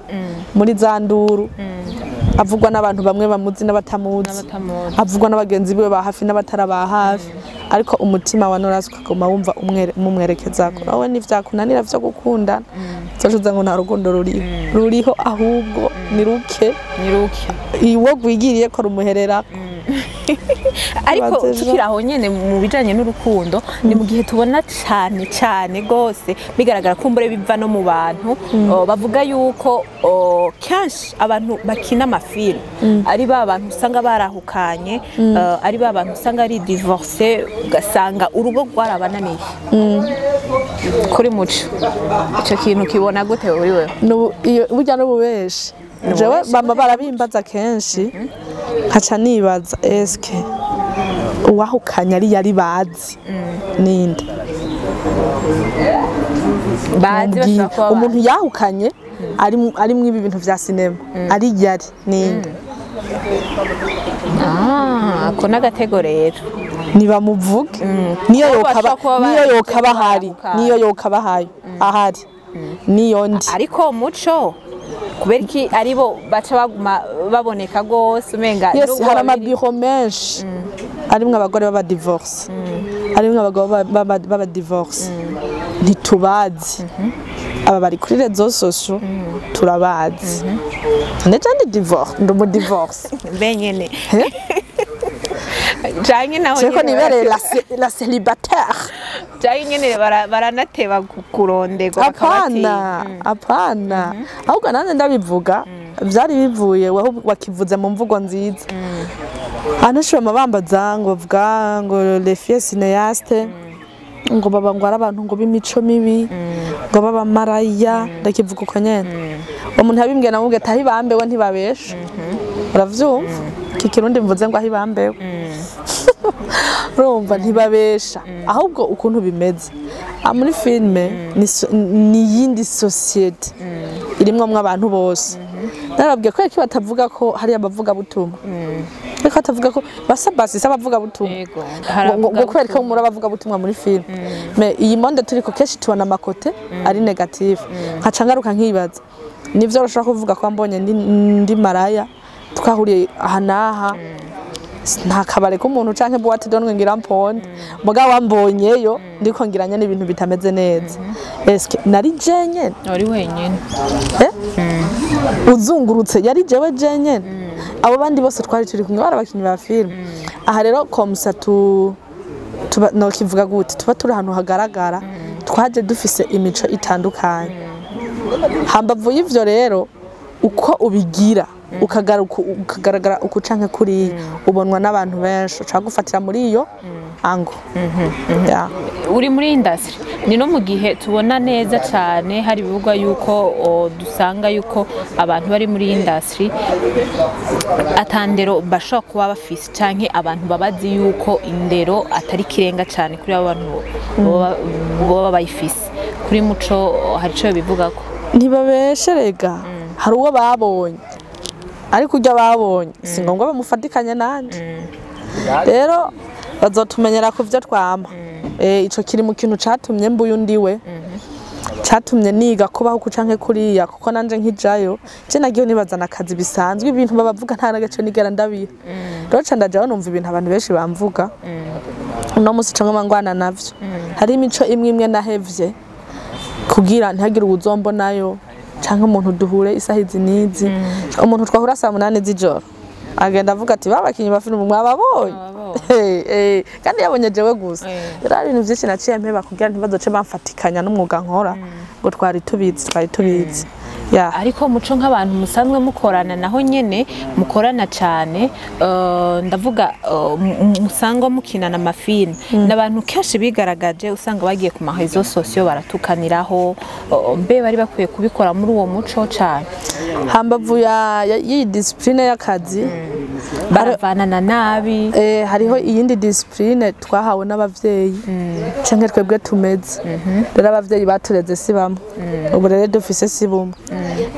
muri za nduru, avugwa n'abantu bamwe bamuzi n'abatamuzi, N'abatamuzi. avugwa n'abagenzi biwe ba hafi n'abatari ba hafi, ariko umutima wa Norasike ukaguma wumva umumwerekezako. Nawe nivyakunanira vyo gukundana, uzoca uza ngo nta rukundo ruriho. Ruriho, ahubwo ni ruke. Ni ruke. Iwo rwigiriye ko rumuhererako. Ariko Baze ejo. Tukiri aho nyene mu bijanye n'urukundo, ni mu gihe tubona cyane cyane gose bigaragara kumbure biva no mu bantu, bavuga yuko kenshi abantu bakina amafilm ari ba bantu usanga barahukanye, ari ba bantu usanga ari divorce, ugasanga urugo rwarabananiye. Kuri Muco, ico kintu kibona gute uri wewe? Burya n'ububeshi. Jewe N'ububeshi. Bama barabimbaza kenshi, nkaca nibaza: eske uwahukanye ari yari bazi ninde? Bazi Mumbwire. bashobora kuba Umuntu yahukanye ari mw'ibi bintu vya sinema ari yari ninde? Ah, ako n'agatego rero. Nibamuvuge niyo Kuko yokaba bashobora kuba niyo baragize yokaba ahari. barahukana. Niyo yokaba ahari, ahari niyo ndi. Ariko Muco, kubera iki aribo baca baguma baboneka gose umenga Yes, nubwo hari babiri- amabiro menshi arimwo abagore b'abadivorce, arimwo abagabo b'abadivorce, ntitubazi. Aba bari kuri réseaux sociaux turabazi. Ndeja ndi divorce, ndi umudivorce. Benyene canke naho Seko nyene nibereye la célibataire. Canke nyene baranateba kuronderwa Apana. bakabatinya. Apana, ahubwo nanjye ndabivuga byari bivuye waho wakivuze mu mvugo nziza. Ahenshi bama bambaza ngo bavuga ngo les filles cinéastes ngo baba ngo ari abantu ngo b'imico mibi, ngo baba maraya. Ndakivuga uko nyene umuntu yabimbwiye, namubwiye ati: "Aho ibambewe ntibabesha." Uravyumva iki kirundi mvuze ngo aho ibambewe, urumva ntibabesha. Ahubwo ukuntu bimeze, muri filime ni iyindi société. Irimwo mwe abantu bose. Narababwiye ko iki batavuga ko hari abavuga butumwa, reka batavuga ko basa basi abavuga butumwa. Ngo kubera ko muri abavuga butumwa muri film, mais iyi monde turiko kenshi tubona ama côté ari négatif. Nkaca ngaruka nkibaza, nivyo urashobora kuvuga ko mbonye ndi maraya, twahuriye aha n'aha, nta kabare k'umuntu canke boîte de nuit ngira mponde, muga wambonyeyo ndiko ngiranye n'ibintu bitameze neza. Eske nari jenyene? Wari wenyine. Eh? Uzungurutse yari jewe jenyene? Abo bandi bose twari turi kumwe bari abakinyi ba film. Aha rero comme ça tuba, no kivuga gute, tuba turi ahantu hagaragara, twaje dufise imico itandukanye. Hambavu y'ivyo rero, uko ubigira ukagaruka ukagaragara uku canke kuriya, ubonwa n'abantu benshi, ushaka gufatira muri iyo ango. Yeah. Uri muri industry, ni no mu gihe tubona neza cyane hari ibivugwa yuko dusanga yuko abantu bari muri industry atandero bashobora kuba bafise, canke abantu babazi yuko indero atari kirenga cyane kuri abo bantu boba bayifise. Kuri Muco hari ico bivugako? Ntibabeshe rega, hari uwo babonye, ariko urya babonye si ngombwa bamufatikanye nanje. Rero bazotumenyera ku vyo twama. Ico kiri mu kintu catumye mbuyu ndiwe, catumye niga kubaho uku canke kuriya, kuko nanje nkijayo je nagiye nibazana akazi bisanzwe, ibintu babavuga nta nagace nigera ndabiha. Rero ca ndajayo numva ibintu abantu benshi bamvuga, uno musi ca ngoma ngwana navyo. Hari imico imwe imwe nahevye kugira ntihagire uwuzombonayo, canke umuntu duhure isaha izi n'izi. Umuntu twahura saa 8 z'ijoro agenda avuga ati: "Babakinyi ba filime mwababonye?" Kandi yabonye jewe gusa. Rero hari ibintu vyinshi naciye mpeba kugira ntibazoce bamfatikanya n'umwuga nkora, ngo twari tubizi, twari tubizi ya. Ariko Muco, nk'abantu musanzwe mukorana, naho nyene mukorana cyane, ndavuga musangwa mukinana amafilme, n'abantu kenshi bigaragaje usanga bagiye ku ma réseaux sociaux baratukaniraho, mbe bari bakwiye kubikora muri uwo muco cyane? Hambavu y'iyi discipline y'akazi, baravanana nabi. Hariho iyindi discipline twahawe n'abavyeyi canke twebwe tumeze. Rero abavyeyi batureze si bamwe, ubu rero dufise si bumwe,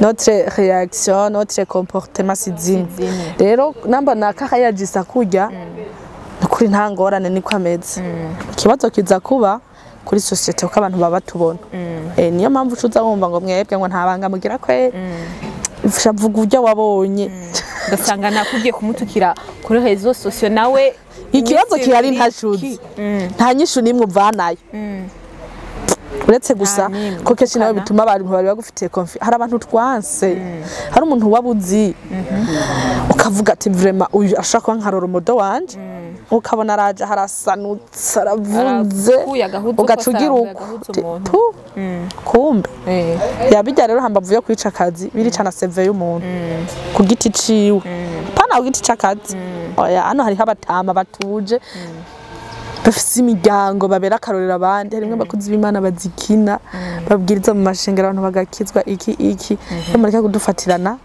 notre réaction, notre comportement si zimwe. Zimwe. Rero namba nakahayagisa kurya nukuri, nta ngorane, niko ameze. Ikibazo kiza kuba kuri société, kuko abantu baba batubona. Niyo mpamvu ucuza wumva ngo mwebwe ngo nta banga mugira kwe, vuga urya wabonye. Ugasanga nakubwiye kumutukira kuri réseaux sociaux nawe. Ikibazo iminsi kihari, ibiri ntashuzi, nta nyishu n'imwe uvanayo uretse gusa n'imwe, ko kenshi nawe gutukana. Bituma abantu bari bagufitiye hari abantu twanse, hari umuntu waba uzi ukavuga ati: "Vraiment uyu ashobora kuba nka role model wanje", ukabona araje harasanutse, aravuze, Arakuye agahuzu ugaca kose, ugira arambuye uko agahuzu uti, umuntu. Tu kumbe yabijya. Rero hambavu yo kwica akazi, birica na CV y'umuntu ku giti ciwe, pana ku giti c'akazi. Oya, hano hariho abatama batuje, bafise imiryango, babera akarorero abandi. Harimwo abakozi b'Imana bazikina, babwiriza mu mashengero, abantu bagakizwa iki iki. Rero mureke kudufatirana.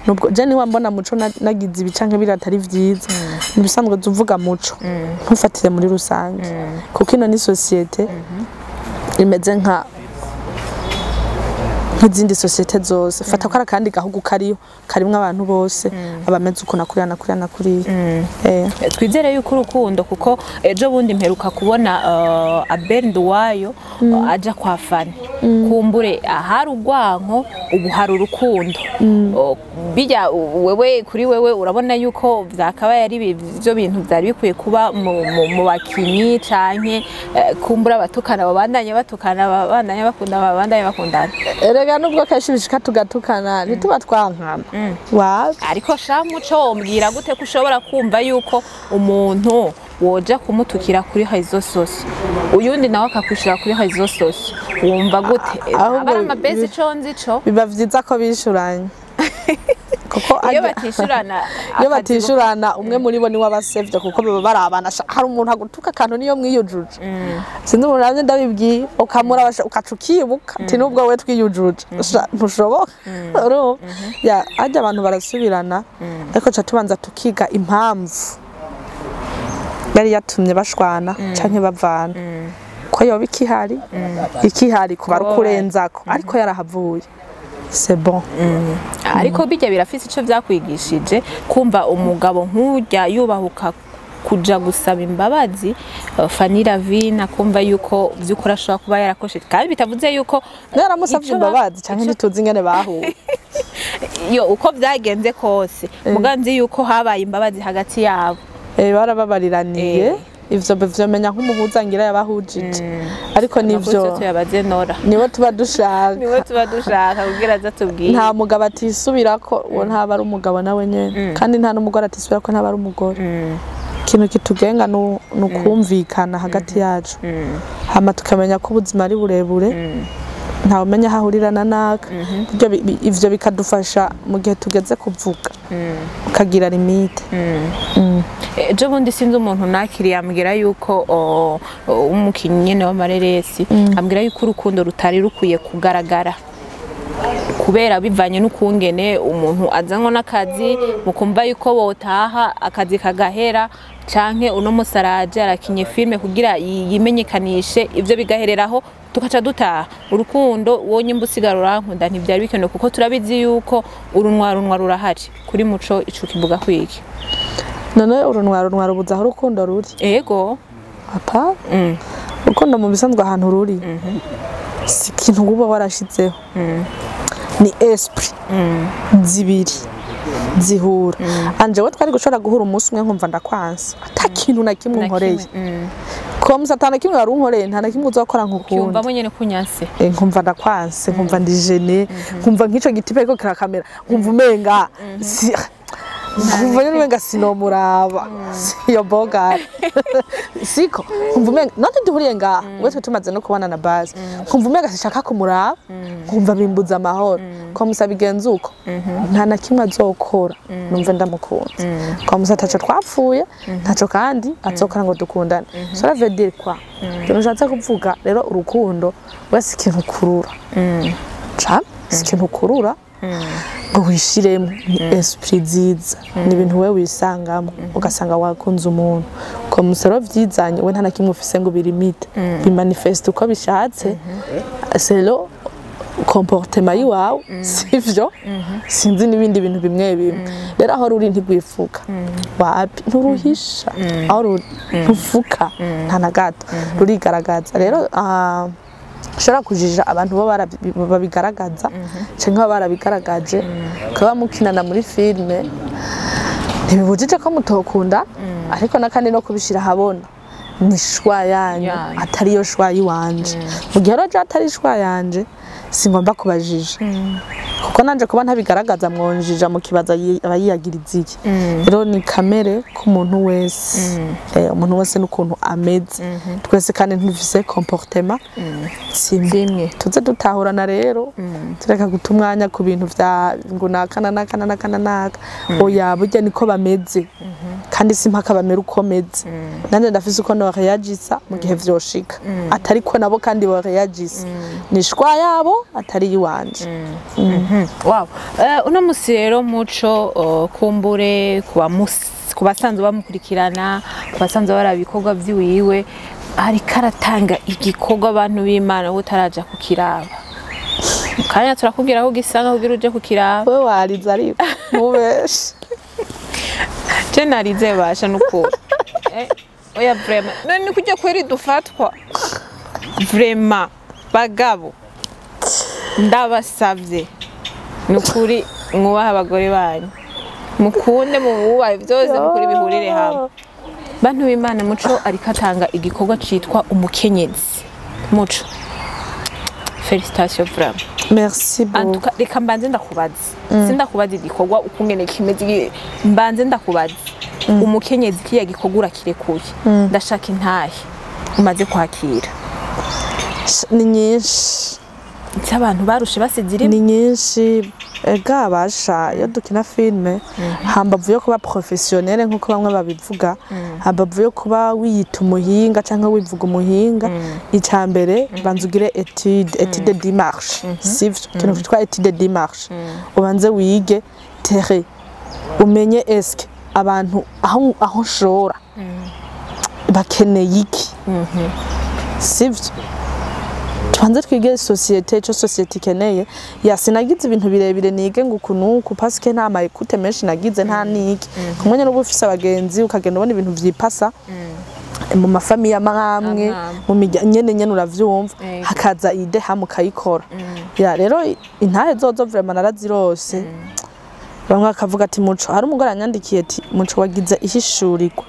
Nubwo je niwa mbona Muco nagize ibi canke biriya atari vyiza, mu bisanzwe uvuga Muco, ntufatire muri rusange, kuko ino ni société imeze nk'izindi société zose. Fata ko ari akandi gahugu kariyo karimwo abantu bose, abameze uku na kuriya na kuriya na kuriya. Twizere yuko urukundo, kuko ejo bundi mperuka kubona Abel Nduwayo aja kwa Fani, kumbure ahari urwanko ubu hari urukundo. Bijya wewe, kuri wewe urabona yuko vyakabaye ari ivyo bintu vyari bikwiye kuba mu bakinyi, canke kumbura abatukana babandanye batukana, babandanye bakundana, babandanye bakundana? Erega nubwo kenshi bishika tugatukana, ntituba twankana wapi. Ariko sha Muco, wombwira gute ko ushobora kumva yuko umuntu woja kumutukira kuri réseaux sociaux, uyundi nawe akakwishura kuri réseaux sociaux, wumva gute? Ahubwo Aba ari amabezi, ico nzi co. Biba vyiza ko bishuranye, kuko Iyo batishurana, iyo akazi batishurana, umwe muri bo niwe abasevye, kuko baba barabana. Hari umuntu agutuka akantu niyo mwiyujuje, sinzi umuntu namye ndabibwiye, ukamuraba ukaca ukibuka ati nubwo we twiyujuje. Sha, ntushoboka. Urumva ya harya abantu barasubirana, ariko ca tubanza tukiga impamvu yari yatumye bashwana canke bavana, ko yoba ikihari, ikihari kuba ari Kuba ukurenzako, ariko yarahavuye. C'est bon. Ariko bijya birafise ico vyakwigishije kumva umugabo nk'urya yubahuka kuja gusaba imbabazi Fanny Lavine, akumva yuko vy'ukuri ashobora kuba yarakosheje, kandi bitavuze yuko Naramusavye ico imbabazi canke ntituzi ingene bahuye. Yo, uko vyagenze kose, muga nzi yuko habaye imbabazi hagati yabo. Barababariraniye. Ivyo vyomenya nk'umuhuza ngira yabahujije, ariko nivyo. Amakuru tuyabaze Nora. Niwe tuba dushaka. Niwe tuba dushaka kugira aze atubwire. Nta mugabo atisubirako, uwo ntaba ari umugabo nawe nyene, kandi nta n'umugore atisubirako, ntaba ari umugore. Ikintu kitugenga ni ukumvikana hagati yacu, hama tukamenya ko ubuzima ari burebure, ntawe umenya aho ahurira na naka. Burya ivyo bikadufasha mu gihe tugeze kuvuga, ukagira limite. Ejo bundi sinzi umuntu nakiriye ambwira yuko umukinnyi nyene w'amareresi ambwira yuko urukundo rutari rukwiye kugaragara, kubera bivanye n'ukungene umuntu azanwa n'akazi, mukumva yuko botaha akazi kagahera, canke uno musaraje arakinye filme kugira yimenyekanishe, ivyo bigahereraho tukaca dutaha. Urukundo wonye mbusigara urankunda ntivyari bikenewe, kuko turabizi yuko urunwa runwa rurahari. Kuri Muco, ico kivuga kwiki? None urunwa runwa rubuza aho urukundo ruri? Ego. Apa, urukundo mu bisanzwe ahantu ruri si ikintu uba warashizeho, ni esprit zibiri zihura. Anje we twari gushobora guhura umunsi umwe nkumva ndakwansa ata kintu na kimwe unkoreye, comme ata na kimwe wari unkoreye, nta na kimwe uzokora nkukunda. Cyumvamo nyene kunyanse. Nkumva ndakwanse, nkumva ndi gênée, nkumva nk'ico giti ariko kirakamera, nkumva umenga nkumva nyene umenga sinomuraba iyo bogari siko, nkumva umenga none duhuriye ngaha we twe tumaze no kubana na base, nkumva umenga sishaka kumuraba, nkumva bimbuza amahoro. Comme ça bigenze uko, nta na kimwe azokora numva ndamukunze, comme ça ataco twapfuye, ntaco kandi azokora ngo dukundane. Ça veut dire quoi? Ikintu nshatse kuvuga rero, urukundo wese ikintu ukurura ca si ikintu ukurura ngo wishiremo, ni esprit nziza, ni ibintu we wisangamo ugasanga wakunze umuntu. Comme ça rero vyizanye, we nta na kimwe ufise ngo birimite, bimanifeste uko bishatse selon comportement yiwawe, sivyo? Sinzi n'ibindi bintu bimwe bimwe. Rero aho ruri ntigwifuka wapi, nturuhisha aho ruri, ntufuka nta na gato, rurigaragaza. Rero ushobora kujija abantu bo babigaragaza canke baba barabigaragaje, kuba mukinana muri filme ntibibujije ko mutokunda, ariko nakandi no kubishira ahabona ni choix yanyu, Yanyu. atari yo choix yiwanje. Mu gihe rero je atari choix yanje, singomba kubajija, kuko nanje kuba ntabigaragaza mwonjija mu kibaza aba yiyagiriza iki. Rero ni kamere k'umuntu wese, umuntu wese n'ukuntu ameze. Twese kandi ntidufise comportement zimwe. Zimwe. Tuze dutahurana rero, tureka guta umwanya ku bintu vya ngo naka na naka na naka na naka. Oya, burya niko bameze, kandi si mpaka bamera uko meze. Nanje ndafise uko noreagisa mu gihe vyoshika, atari ko nabo kandi boreagisa. Ni choix yabo, atari iwanje. Wow. Uno musi rero Muco, kumbure ku basanzwe bamukurikirana, ku basanzwe baraba ibikorwa vyiwiwe, ariko aratanga igikorwa, abantu b'Imana, wowe utaraja kukiraba. Mu kanya turakubwira aho ugisanga kugira uje kukiraba. We warize, ariko ntubeshe. Je narize basha nukuri. Oya, vraiment. None ni kujya kweri dufatwa. Vraiment, bagabo, ndabasavye. Nukuri mwubahe abagore banyu. Mukunde, mububahe byose, nukuri bihurire hamwe. Bantu b'Imana, Muco ariko atanga igikorwa citwa Umukenyezi. Muco, félicitations vraiment. Merci En beaucoup. tout cas, reka mbanze ndakubaza. Sindakubaza igikorwa ukungene kimeze, mbanze ndakubaza. Umukenyezi, kiriya gikorwa urakirekuye. Ndashaka intahe umaze kwakira. Ni nyinshi. Nzi abantu barushe basize irimo. Ni nyinshi. Ega basha, iyo dukina filme, hambavu yo kuba professionnel nkuko bamwe babivuga, hambavu yo kuba wiyita umuhinga canke wivuga umuhinga, ica mbere banza ugire étude du marché, sivyo? Ikintu cyitwa étude du marché, ubanze wige terrain, umenye eske abantu aho nshora bakeneye iki, sivyo? Tubanze twige société, ico société ikeneye. Ya, sinagize ibintu birebire nige ngo uku nuku, parce que nta ma écoute menshi nagize, nta niki. Ku mwanya n'ubu ufise abagenzi, ukagenda ubona ibintu vyipasa mu ma familles amwe amwe, Amwe. mu mirya nyene nyene, uravyumva, hakaza idée hamwe ukayikora. Ya, rero intahe zozo vraiment narazirose. Bamwe bakavuga ati: "Muco", hari umugore yanyandikiye ati: "Muco, wagize ihishurirwa."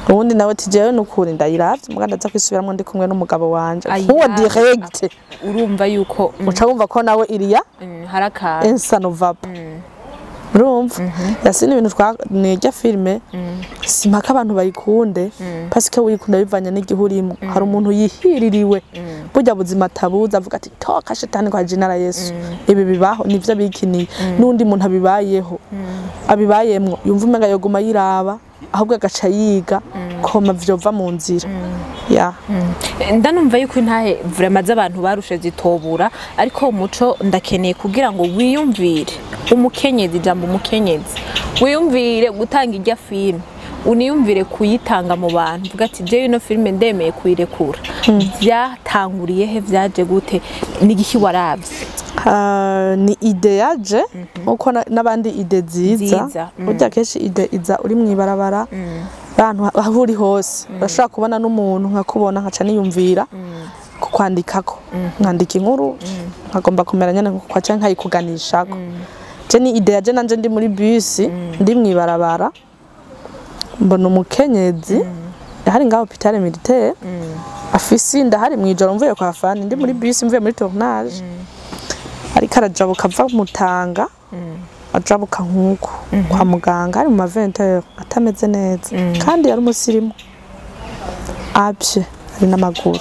Ubundi nawe ati: "Jewe nukuri ndayiravye, muga ndaza kwisubiramwo ndi kumwe n'umugabo wanje." Ayirabe. Nkuwo direct Urumva yuko uca wumva ko nawe iriya hari akantu. Insa novaba, urumva yasi ni ibintu twa nirya filme, simpaka abantu bayikunde, parce que uyikunda bivanye n'igihe urimo. Hari umuntu yihiririwe burya buzima atabuza, avuga ati: "Toka shetani kwa jina la Yesu, ibi bibaho nivyo bikiniye." N'undi muntu abibayeho, abibayemwo, yumva umenga yoguma yiraba, ahubwo agaca yiga koma vyova mu nzira ya. Ndanumva yuko intahe vraiment z'abantu barushe zitobura, ariko Muco, ndakeneye kugira ngo wiyumvire umukenyezi, ijambo umukenyezi, wiyumvire gutanga irya filime, uniyumvire kuyitanga mu bantu, uvuga ati: "Jewe ino filime ndemeye kuyirekura." Byatanguriye he? Vyaje gute? N'igiki waravye? Ah, ni idée yaje nkuko n'abandi idée ziza. Ziza. Burya kenshi idée iza uri mw'ibarabara, ahantu aho uri hose urashobora kubona n'umuntu, nkakubona nkaca niyumvira kukwandikako, nkandika inkuru nkagomba kumera nyene nkuko canke nkayikuganishako. Je ni idée yaje nanje ndi muri bus, ndi mw'ibarabara, mbona umukenyezi hari ngaho hôpital militaire afise inda, hari mw'ijoro, mvuye kwa fani, ndi muri bus mvuye muri tournage, ariko arajabuka ava Mutanga, ajabuka nk'uko kwa muganga, ari mu ma 20, atameze neza, kandi yari umusirimu apye ari n'amaguru.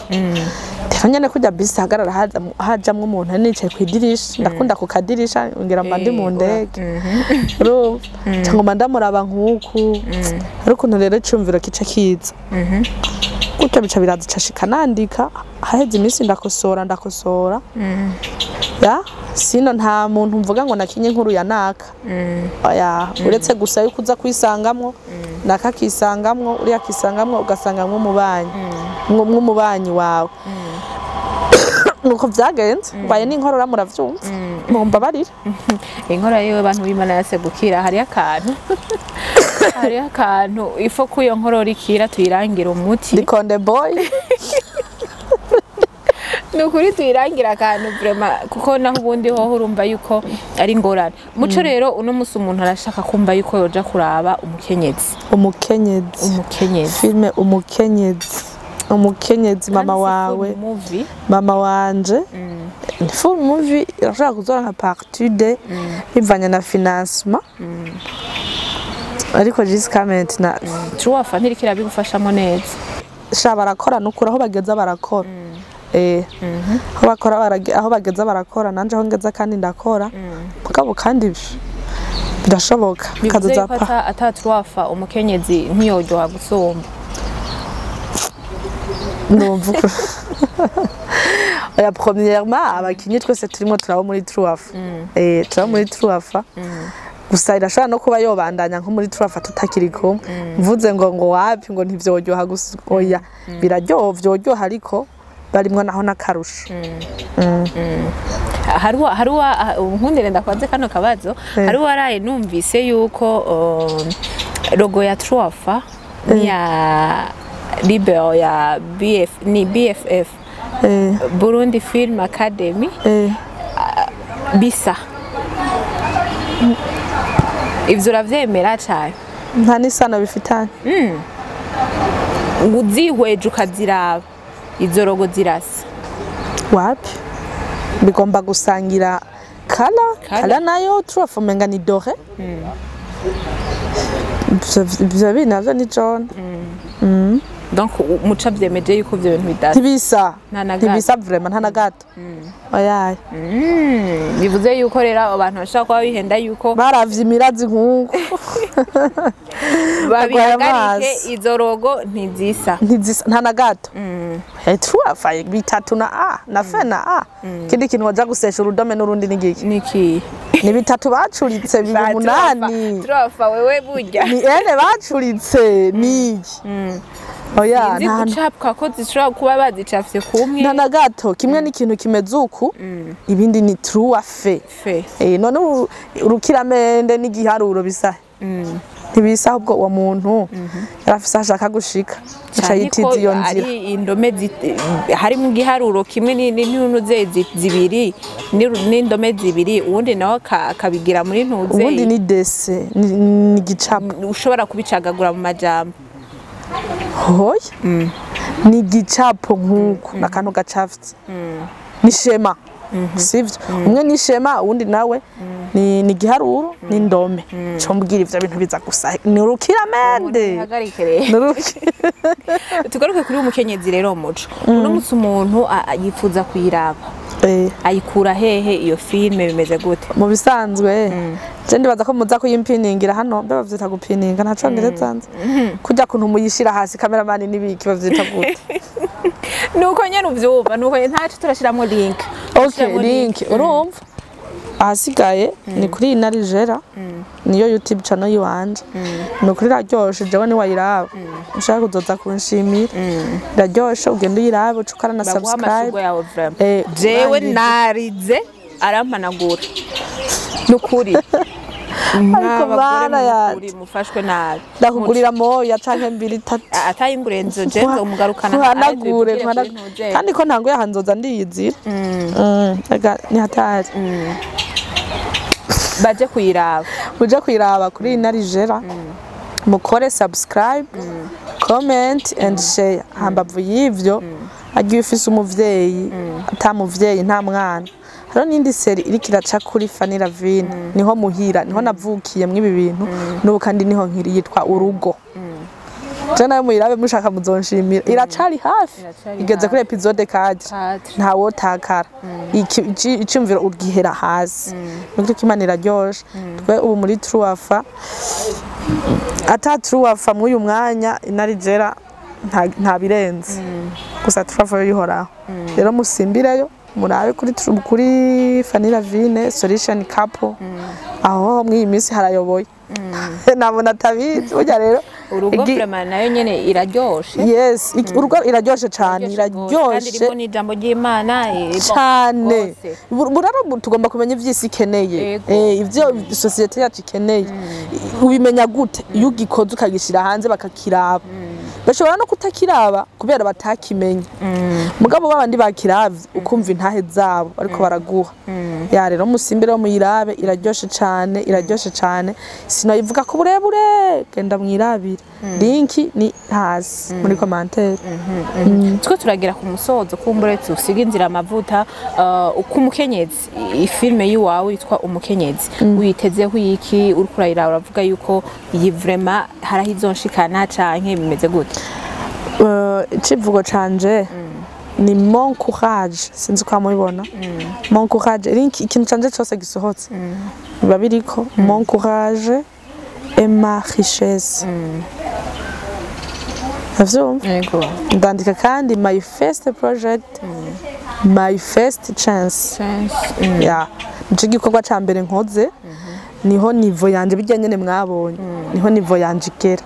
Rero nyene kurya bisi hagarara hajamwo umuntu, ari nicaye kw'idirisha, ndakunda ku kadirisha, ngira mba ndi mu ndege, urumva, cyangwa ndamuraba nk'uku. Hari ukuntu rero icumviro kica kiza gutyo, bica biraza, cashika nandika, haheze iminsi ndakosora, ndakosora. Ya, sino nta muntu mvuga ngo nakinye inkuru ya naka, oya, uretse gusa yuko uza kwisangamwo, naka akisangamwo, uriya akisangamwo, ugasangamwo umubanyi, mw'umubanyi wawe. Nuko vyagenze. Mbaye n'inkorora, muravyumva, mumbabarire. Inkora yiwe, bantu b'Imana, yase gukira. Hariyo akantu ifo ko iyo nkorora ikira, tuyirangira umuti. Ndikonde boy. Ni ukuri, tuyirangira akantu vraiment, kuko naho ubundi hoho urumva yuko ari ingorane. Muco, rero uno musi umuntu arashaka kumva yuko yoja kuraba Umukenyezi. Umukenyezi. Umukenyezi. Filme Umukenyezi, Umukenyezi, mama Kandi si wawe. full movie. Mama wanje, ni full movie, irashobora kuzora nka partie 2 bivanye na financement, ariko jusqu'à maintenant Truwafa ntiriko irabigufashamo neza. Sha, barakora nukuri, aho bageza barakora, aho bakora aho bageza barakora, nanje aho ngeza kandi ndakora, mugabo kandi birashoboka. Bivuze Kazoza yuko pa ata truwafa, Umukenyezi ntiyoryoha gusumba. Numva oya, premièrement abakinyi twese turimo turabo muri Truafa, turabo muri Truafa gusa, irashobora no kuba yobandanya nko muri Truafa tutakiri kumwe. Mvuze ngo wapi, ngo ntivyoryoha gusa, oya, biraryoha, vyoryoha, ariko barimwo naho n'akarusho. Haruwa nkundire ndakwanze kano kabazo. Haruwa waraye numvise yuko logo ya Truwafa ni ya Libero ya BF, ni BFF, Burundi Film Academy, bisa. Ivyo uravyemera cane? Nta n'isano bifitanye. Uzihweje ukaziraba, izo logo zirasa. Wapi, bigomba gusangira kala. Kala. Kala nayo Truafa umenga ni doré. Ivyo bindi navyo ni jaune. Donc Muco vyemeje yuko ivyo bintu bidasa. Ntibisa. Nta na gato. Ntibisa vraiment, nta na gato, oyaye. Bivuze yuko rero abo bantu bashobora kuba bihenda yuko Baravye imirazi nk'uko babihagarike. Amaso. Izo logo ntizisa. Ntizisa, nta na gato. Truafa bitatu na a na f na a, ikindi kintu waja gusesha urudome n'urundi ni giki? Niki? Ni bitatu bacuritse biba umunani. Turafa wewe burya. Ni ene bacuritse ni iki? Oya, Sinzi nta gucapwa ko zishobora kuba bazicafye kumwe. Nta na gato. Kimwe ni ikintu kimeze uku, ibindi ni trois F. Fe. None urukiramende n'igiharuro bisa? Ntibisa. Ahubwo uwo muntu yari afise aho ashaka gushika, aca Canke yitiza ko iyo nzira. Ari indome harimo igiharuro kimwe n'intuze zibiri, n'indome zibiri, uwundi nawe akabigira muri ntuze. Ubundi ni dessin, ni igicapo. Ushobora kubicagagura mu majambo. Hoya, ni igicapo nk'uku, ni akantu gacafye, ni schéma, sivyo? Umwe ni schéma, uwundi nawe ni igiharuro n'indome. Co mbwira, ivyo bintu biza gusa ni urukiramende. Hagarike rero. Ni Tugaruke kuri Umukenyezi rero. Muco uno munsi, umuntu yifuza kuyiraba, ayikura hehe iyo filme? Bimeze gute? Mu bisanzwe je ndibaza ko muza kuyimpiningira hano. Mbe bavyita gupininga? Nta congereza nzi. Kurya kuntu muyishira hasi, cameraman, n'ibiki, bavyita gute? Nuko nyene uvyumva, nuko nyene, ntaco, turashiramo link. Okay. Turashiramo. Link, urumva, ahasigaye ni kuri Inarijera, niyo YouTube channel yiwanje. Ni ukuri iraryoshe, jewe niwayiraba ushaka kuzoza kunshimira. Iraryoshe, ugenda uyirabe, uca ukora na Baguha subscribe. amashurwe yawe vraiment. Jewe Urangije. narize, arampanagura nukuri. Ariko bana yanje. Mufashwe nabi. Ndakugurira moya canke mbiri, tatu. Atayingurenzo je nzomugarukana. Nkuhanagure, nkuhanagure. Kandi ko ntanguye aha, nzoza ndiyizira. Ega ni hatari. Baje kuyiraba. Uje kuyiraba kuri Inarijera, mukore subscribe, comment and share. Hambavu y'ivyo, agiye ufise umuvyeyi, ata muvyeyi nta mwana. Hariho n'indi série iriko iraca kuri Fanny Lavine, niho muhira, niho navukiye mw'ibi bintu n'ubu kandi niho nkiri, yitwa Urugo. Je nawe muyirabe, mushaka muzonshimira. Iracari hafi. Iracari Igeze kuri hafi. épisode 4. Quatre. Ntawotakara. Iciyumviro ugihera hasi, nukuri ko Imana iraryoshe. Twe ubu muri Truwafa, ata Truwafa mw'uyu mwanya Inarijera nta birenze gusa. Truwafa yo ihoraho. Rero musimbireyo murabe kuri Fanny Lavine Solution Couple, aho mw'iyi minsi harayoboye, nabona atabizi burya rero. Urugo vraiment nayo nyene iraryoshe. Yes, Urugo iraryoshe cane. Kandi Iraryoshe. irimo n'ijambo ry'Imana, bon, Cane. rwose. Buraro tugomba kumenya ivy'isi ikeneye. Yego. Ivyo société yacu ikeneye ubimenya gute? Iyo ugikoze ukagishira hanze bakakiraba. Bashobora no kutakiraba kubera batakimenye, mugabo babandi bakiravye ukumva intahe zabo ariko baraguha ya. Rero musimbire wo muyirabe, iraryoshe cane, iraryoshe cane. Sinoyivuga ku burebure, genda mwirabire, link ni hasi muri commentaire. Two turagera ku musozo. Kumbure usiga inzira amavuta, uko Umukenyezi, ifilme y'iwawe yitwa Umukenyezi, uyitezeho iki? Uriko urayiraba uravuga yuko iyi vraiment haraho izonshikana, canke bimeze gute? Icivugo canje ni mon courage, sinzi ko mubibona, mon courage. Link, ikintu canje cose gisohotse biba biriko mon courage et ma richesse. Uravyumva? Yego. Ndandika kandi my first project, my first chance. Ya, nico gikorwa ca mbere nkoze, niho niveau yanje bijya nyene mwabonye, niho niveau yanje igera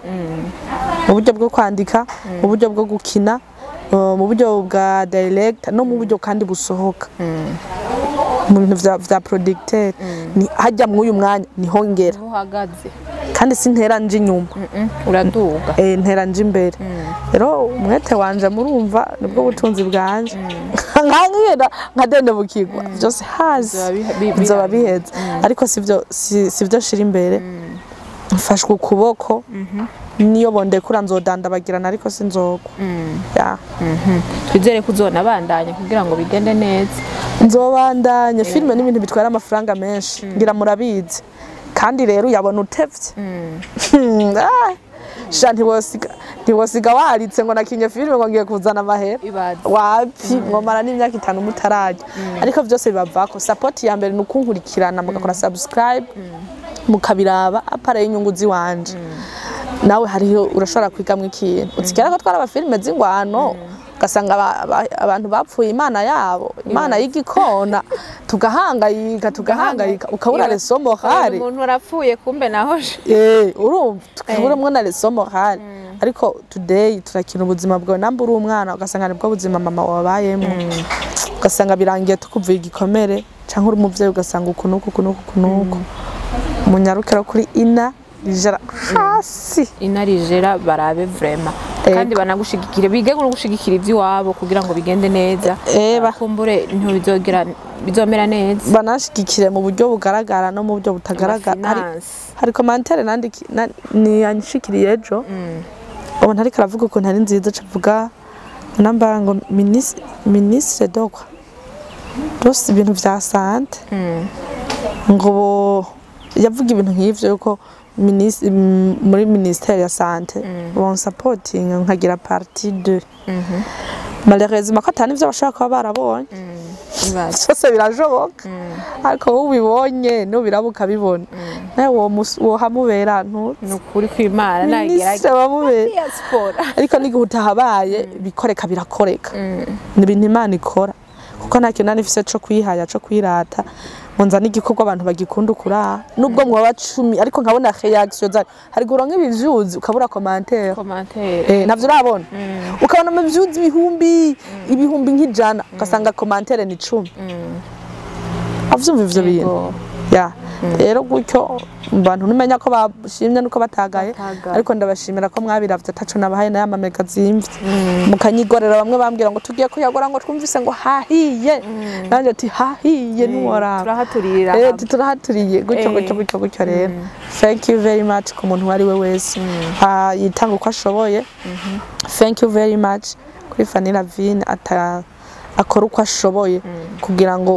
mu buryo bwo kwandika, mu buryo bwo gukina, mu buryo bwa director, no mu buryo kandi busohoka mu bintu vya producteur. Ni hajya mw'uyu mwanya niho ngera. Uhagaze. Kandi sintera nje inyuma. Uraduga. Ntera nje imbere. Rero umwete wanje, murumva, nibwo butunzi bwanje. Nkankira nkadendebukirwa byose hasi, Bizoba bizoba biheze. Ariko sivyo, sivyo shira imbere. Mfashwe ukuboko, niyo bondekura nzodandabagirana, ariko sinzogwa ya. Twizere ko uzonabandanya kugira ngo bigende neza. Nzobandanya. Filime n'ibintu bitwara amafaranga menshi, ngira murabizi. Kandi rero uyabona utevye. Ah, sha, ntiwosiga waritse ngo nakinye filime, ngo ngiye kuzana amahera. Ibaze. Wapi, ngomara n'imyaka 5 mutarajya. Ariko byose bibavako. Support ya mbere ni ukunkurikirana, mugakora subscribe, mukabiraba. Apara y'inyungu ziwanje, nawe hariho urashobora kwigamwo ikintu. Utsikera ko twaraba filime z'ingwano, ugasanga abantu bapfuye imana yabo, imana y'igikona, tugahangayika, tugahangayika, ukabura leçon morale. Umuntu arapfuye, kumbe naho Eh, urumva, tukaburamwo na leçon morale. Ariko today turakina ubuzima bwawe, namba uri umwana ugasanga nibwo buzima mama wabayemo, ugasanga birangiye tukuvuye igikomere, cyangwa uri umuvyeyi ugasanga uku nuku, uku nuku, uku nuku. Munyarukira kuri Ina Rijara hasi. Inarijera barabe vraiment. Kandi banagushigikire, bige no gushigikira ivy'iwabo kugira ngo bigende neza. Eba. Kumbure ntibizogera bizomera neza. Banashigikire mu buryo bugaragara no mu buryo butagaragara. Hari Finance. Hari commentaire niyanshikiriye ejo, ubu ariko aravuga ukuntu ari nziza, acavuga namba ngo ministre dokwa rwose ibintu vya santé, ngo yavuga ibintu nk'ivyo yuko muri ministère ya santé bon supporting nkagira partie 2. Malheureusement ko atari ivyo bashobora kuba barabonye. Ibaze. Byose birashoboka, ariko wowe ubibonye nubiraba ukabibona nawe wohamubera ntuzi. Ni ukuri kw'Imana nagerageza Minisitiri wamubera diaspora. Ariko n'igihe utahabaye bikoreka, birakoreka, ni ibintu Imana ikora, kuko nta kintu nari nifise co kwihaya, co kwirata ngo nzane igikorwa abantu bagikunda ukuraha, nubwo mwaba 10, ariko nkabona reaction zanyu. Hari igihe uronka ibi views ukabura commentaire. Commentaire. Navyo urabona, ukabona ama views ibihumbi ibihumbi nk'ijana, ugasanga commentaire ni 10. Avyumva ivyo bintu? Yego. Ya, rero gutyo mu bantu ntumenya ko bashimye nuko batagaye. Batagaye. Ariko ndabashimira ko mwabiravye ataco nabahaye nayo amamega zimvye mukanyigorera. Bamwe bambwira ngo tugiye kuyagura, ngo twumvise ngo hahiye, nanjye ati hahiye ntiworaba. Turahaturira. Turahaturiye gutyo. Gutyo gutyo gutyo. Rero thank you very much ku muntu uwo ari we wese yitanga uko ashoboye. Thank you very much kuri Fanny Lavine ata akora uko ashoboye kugira ngo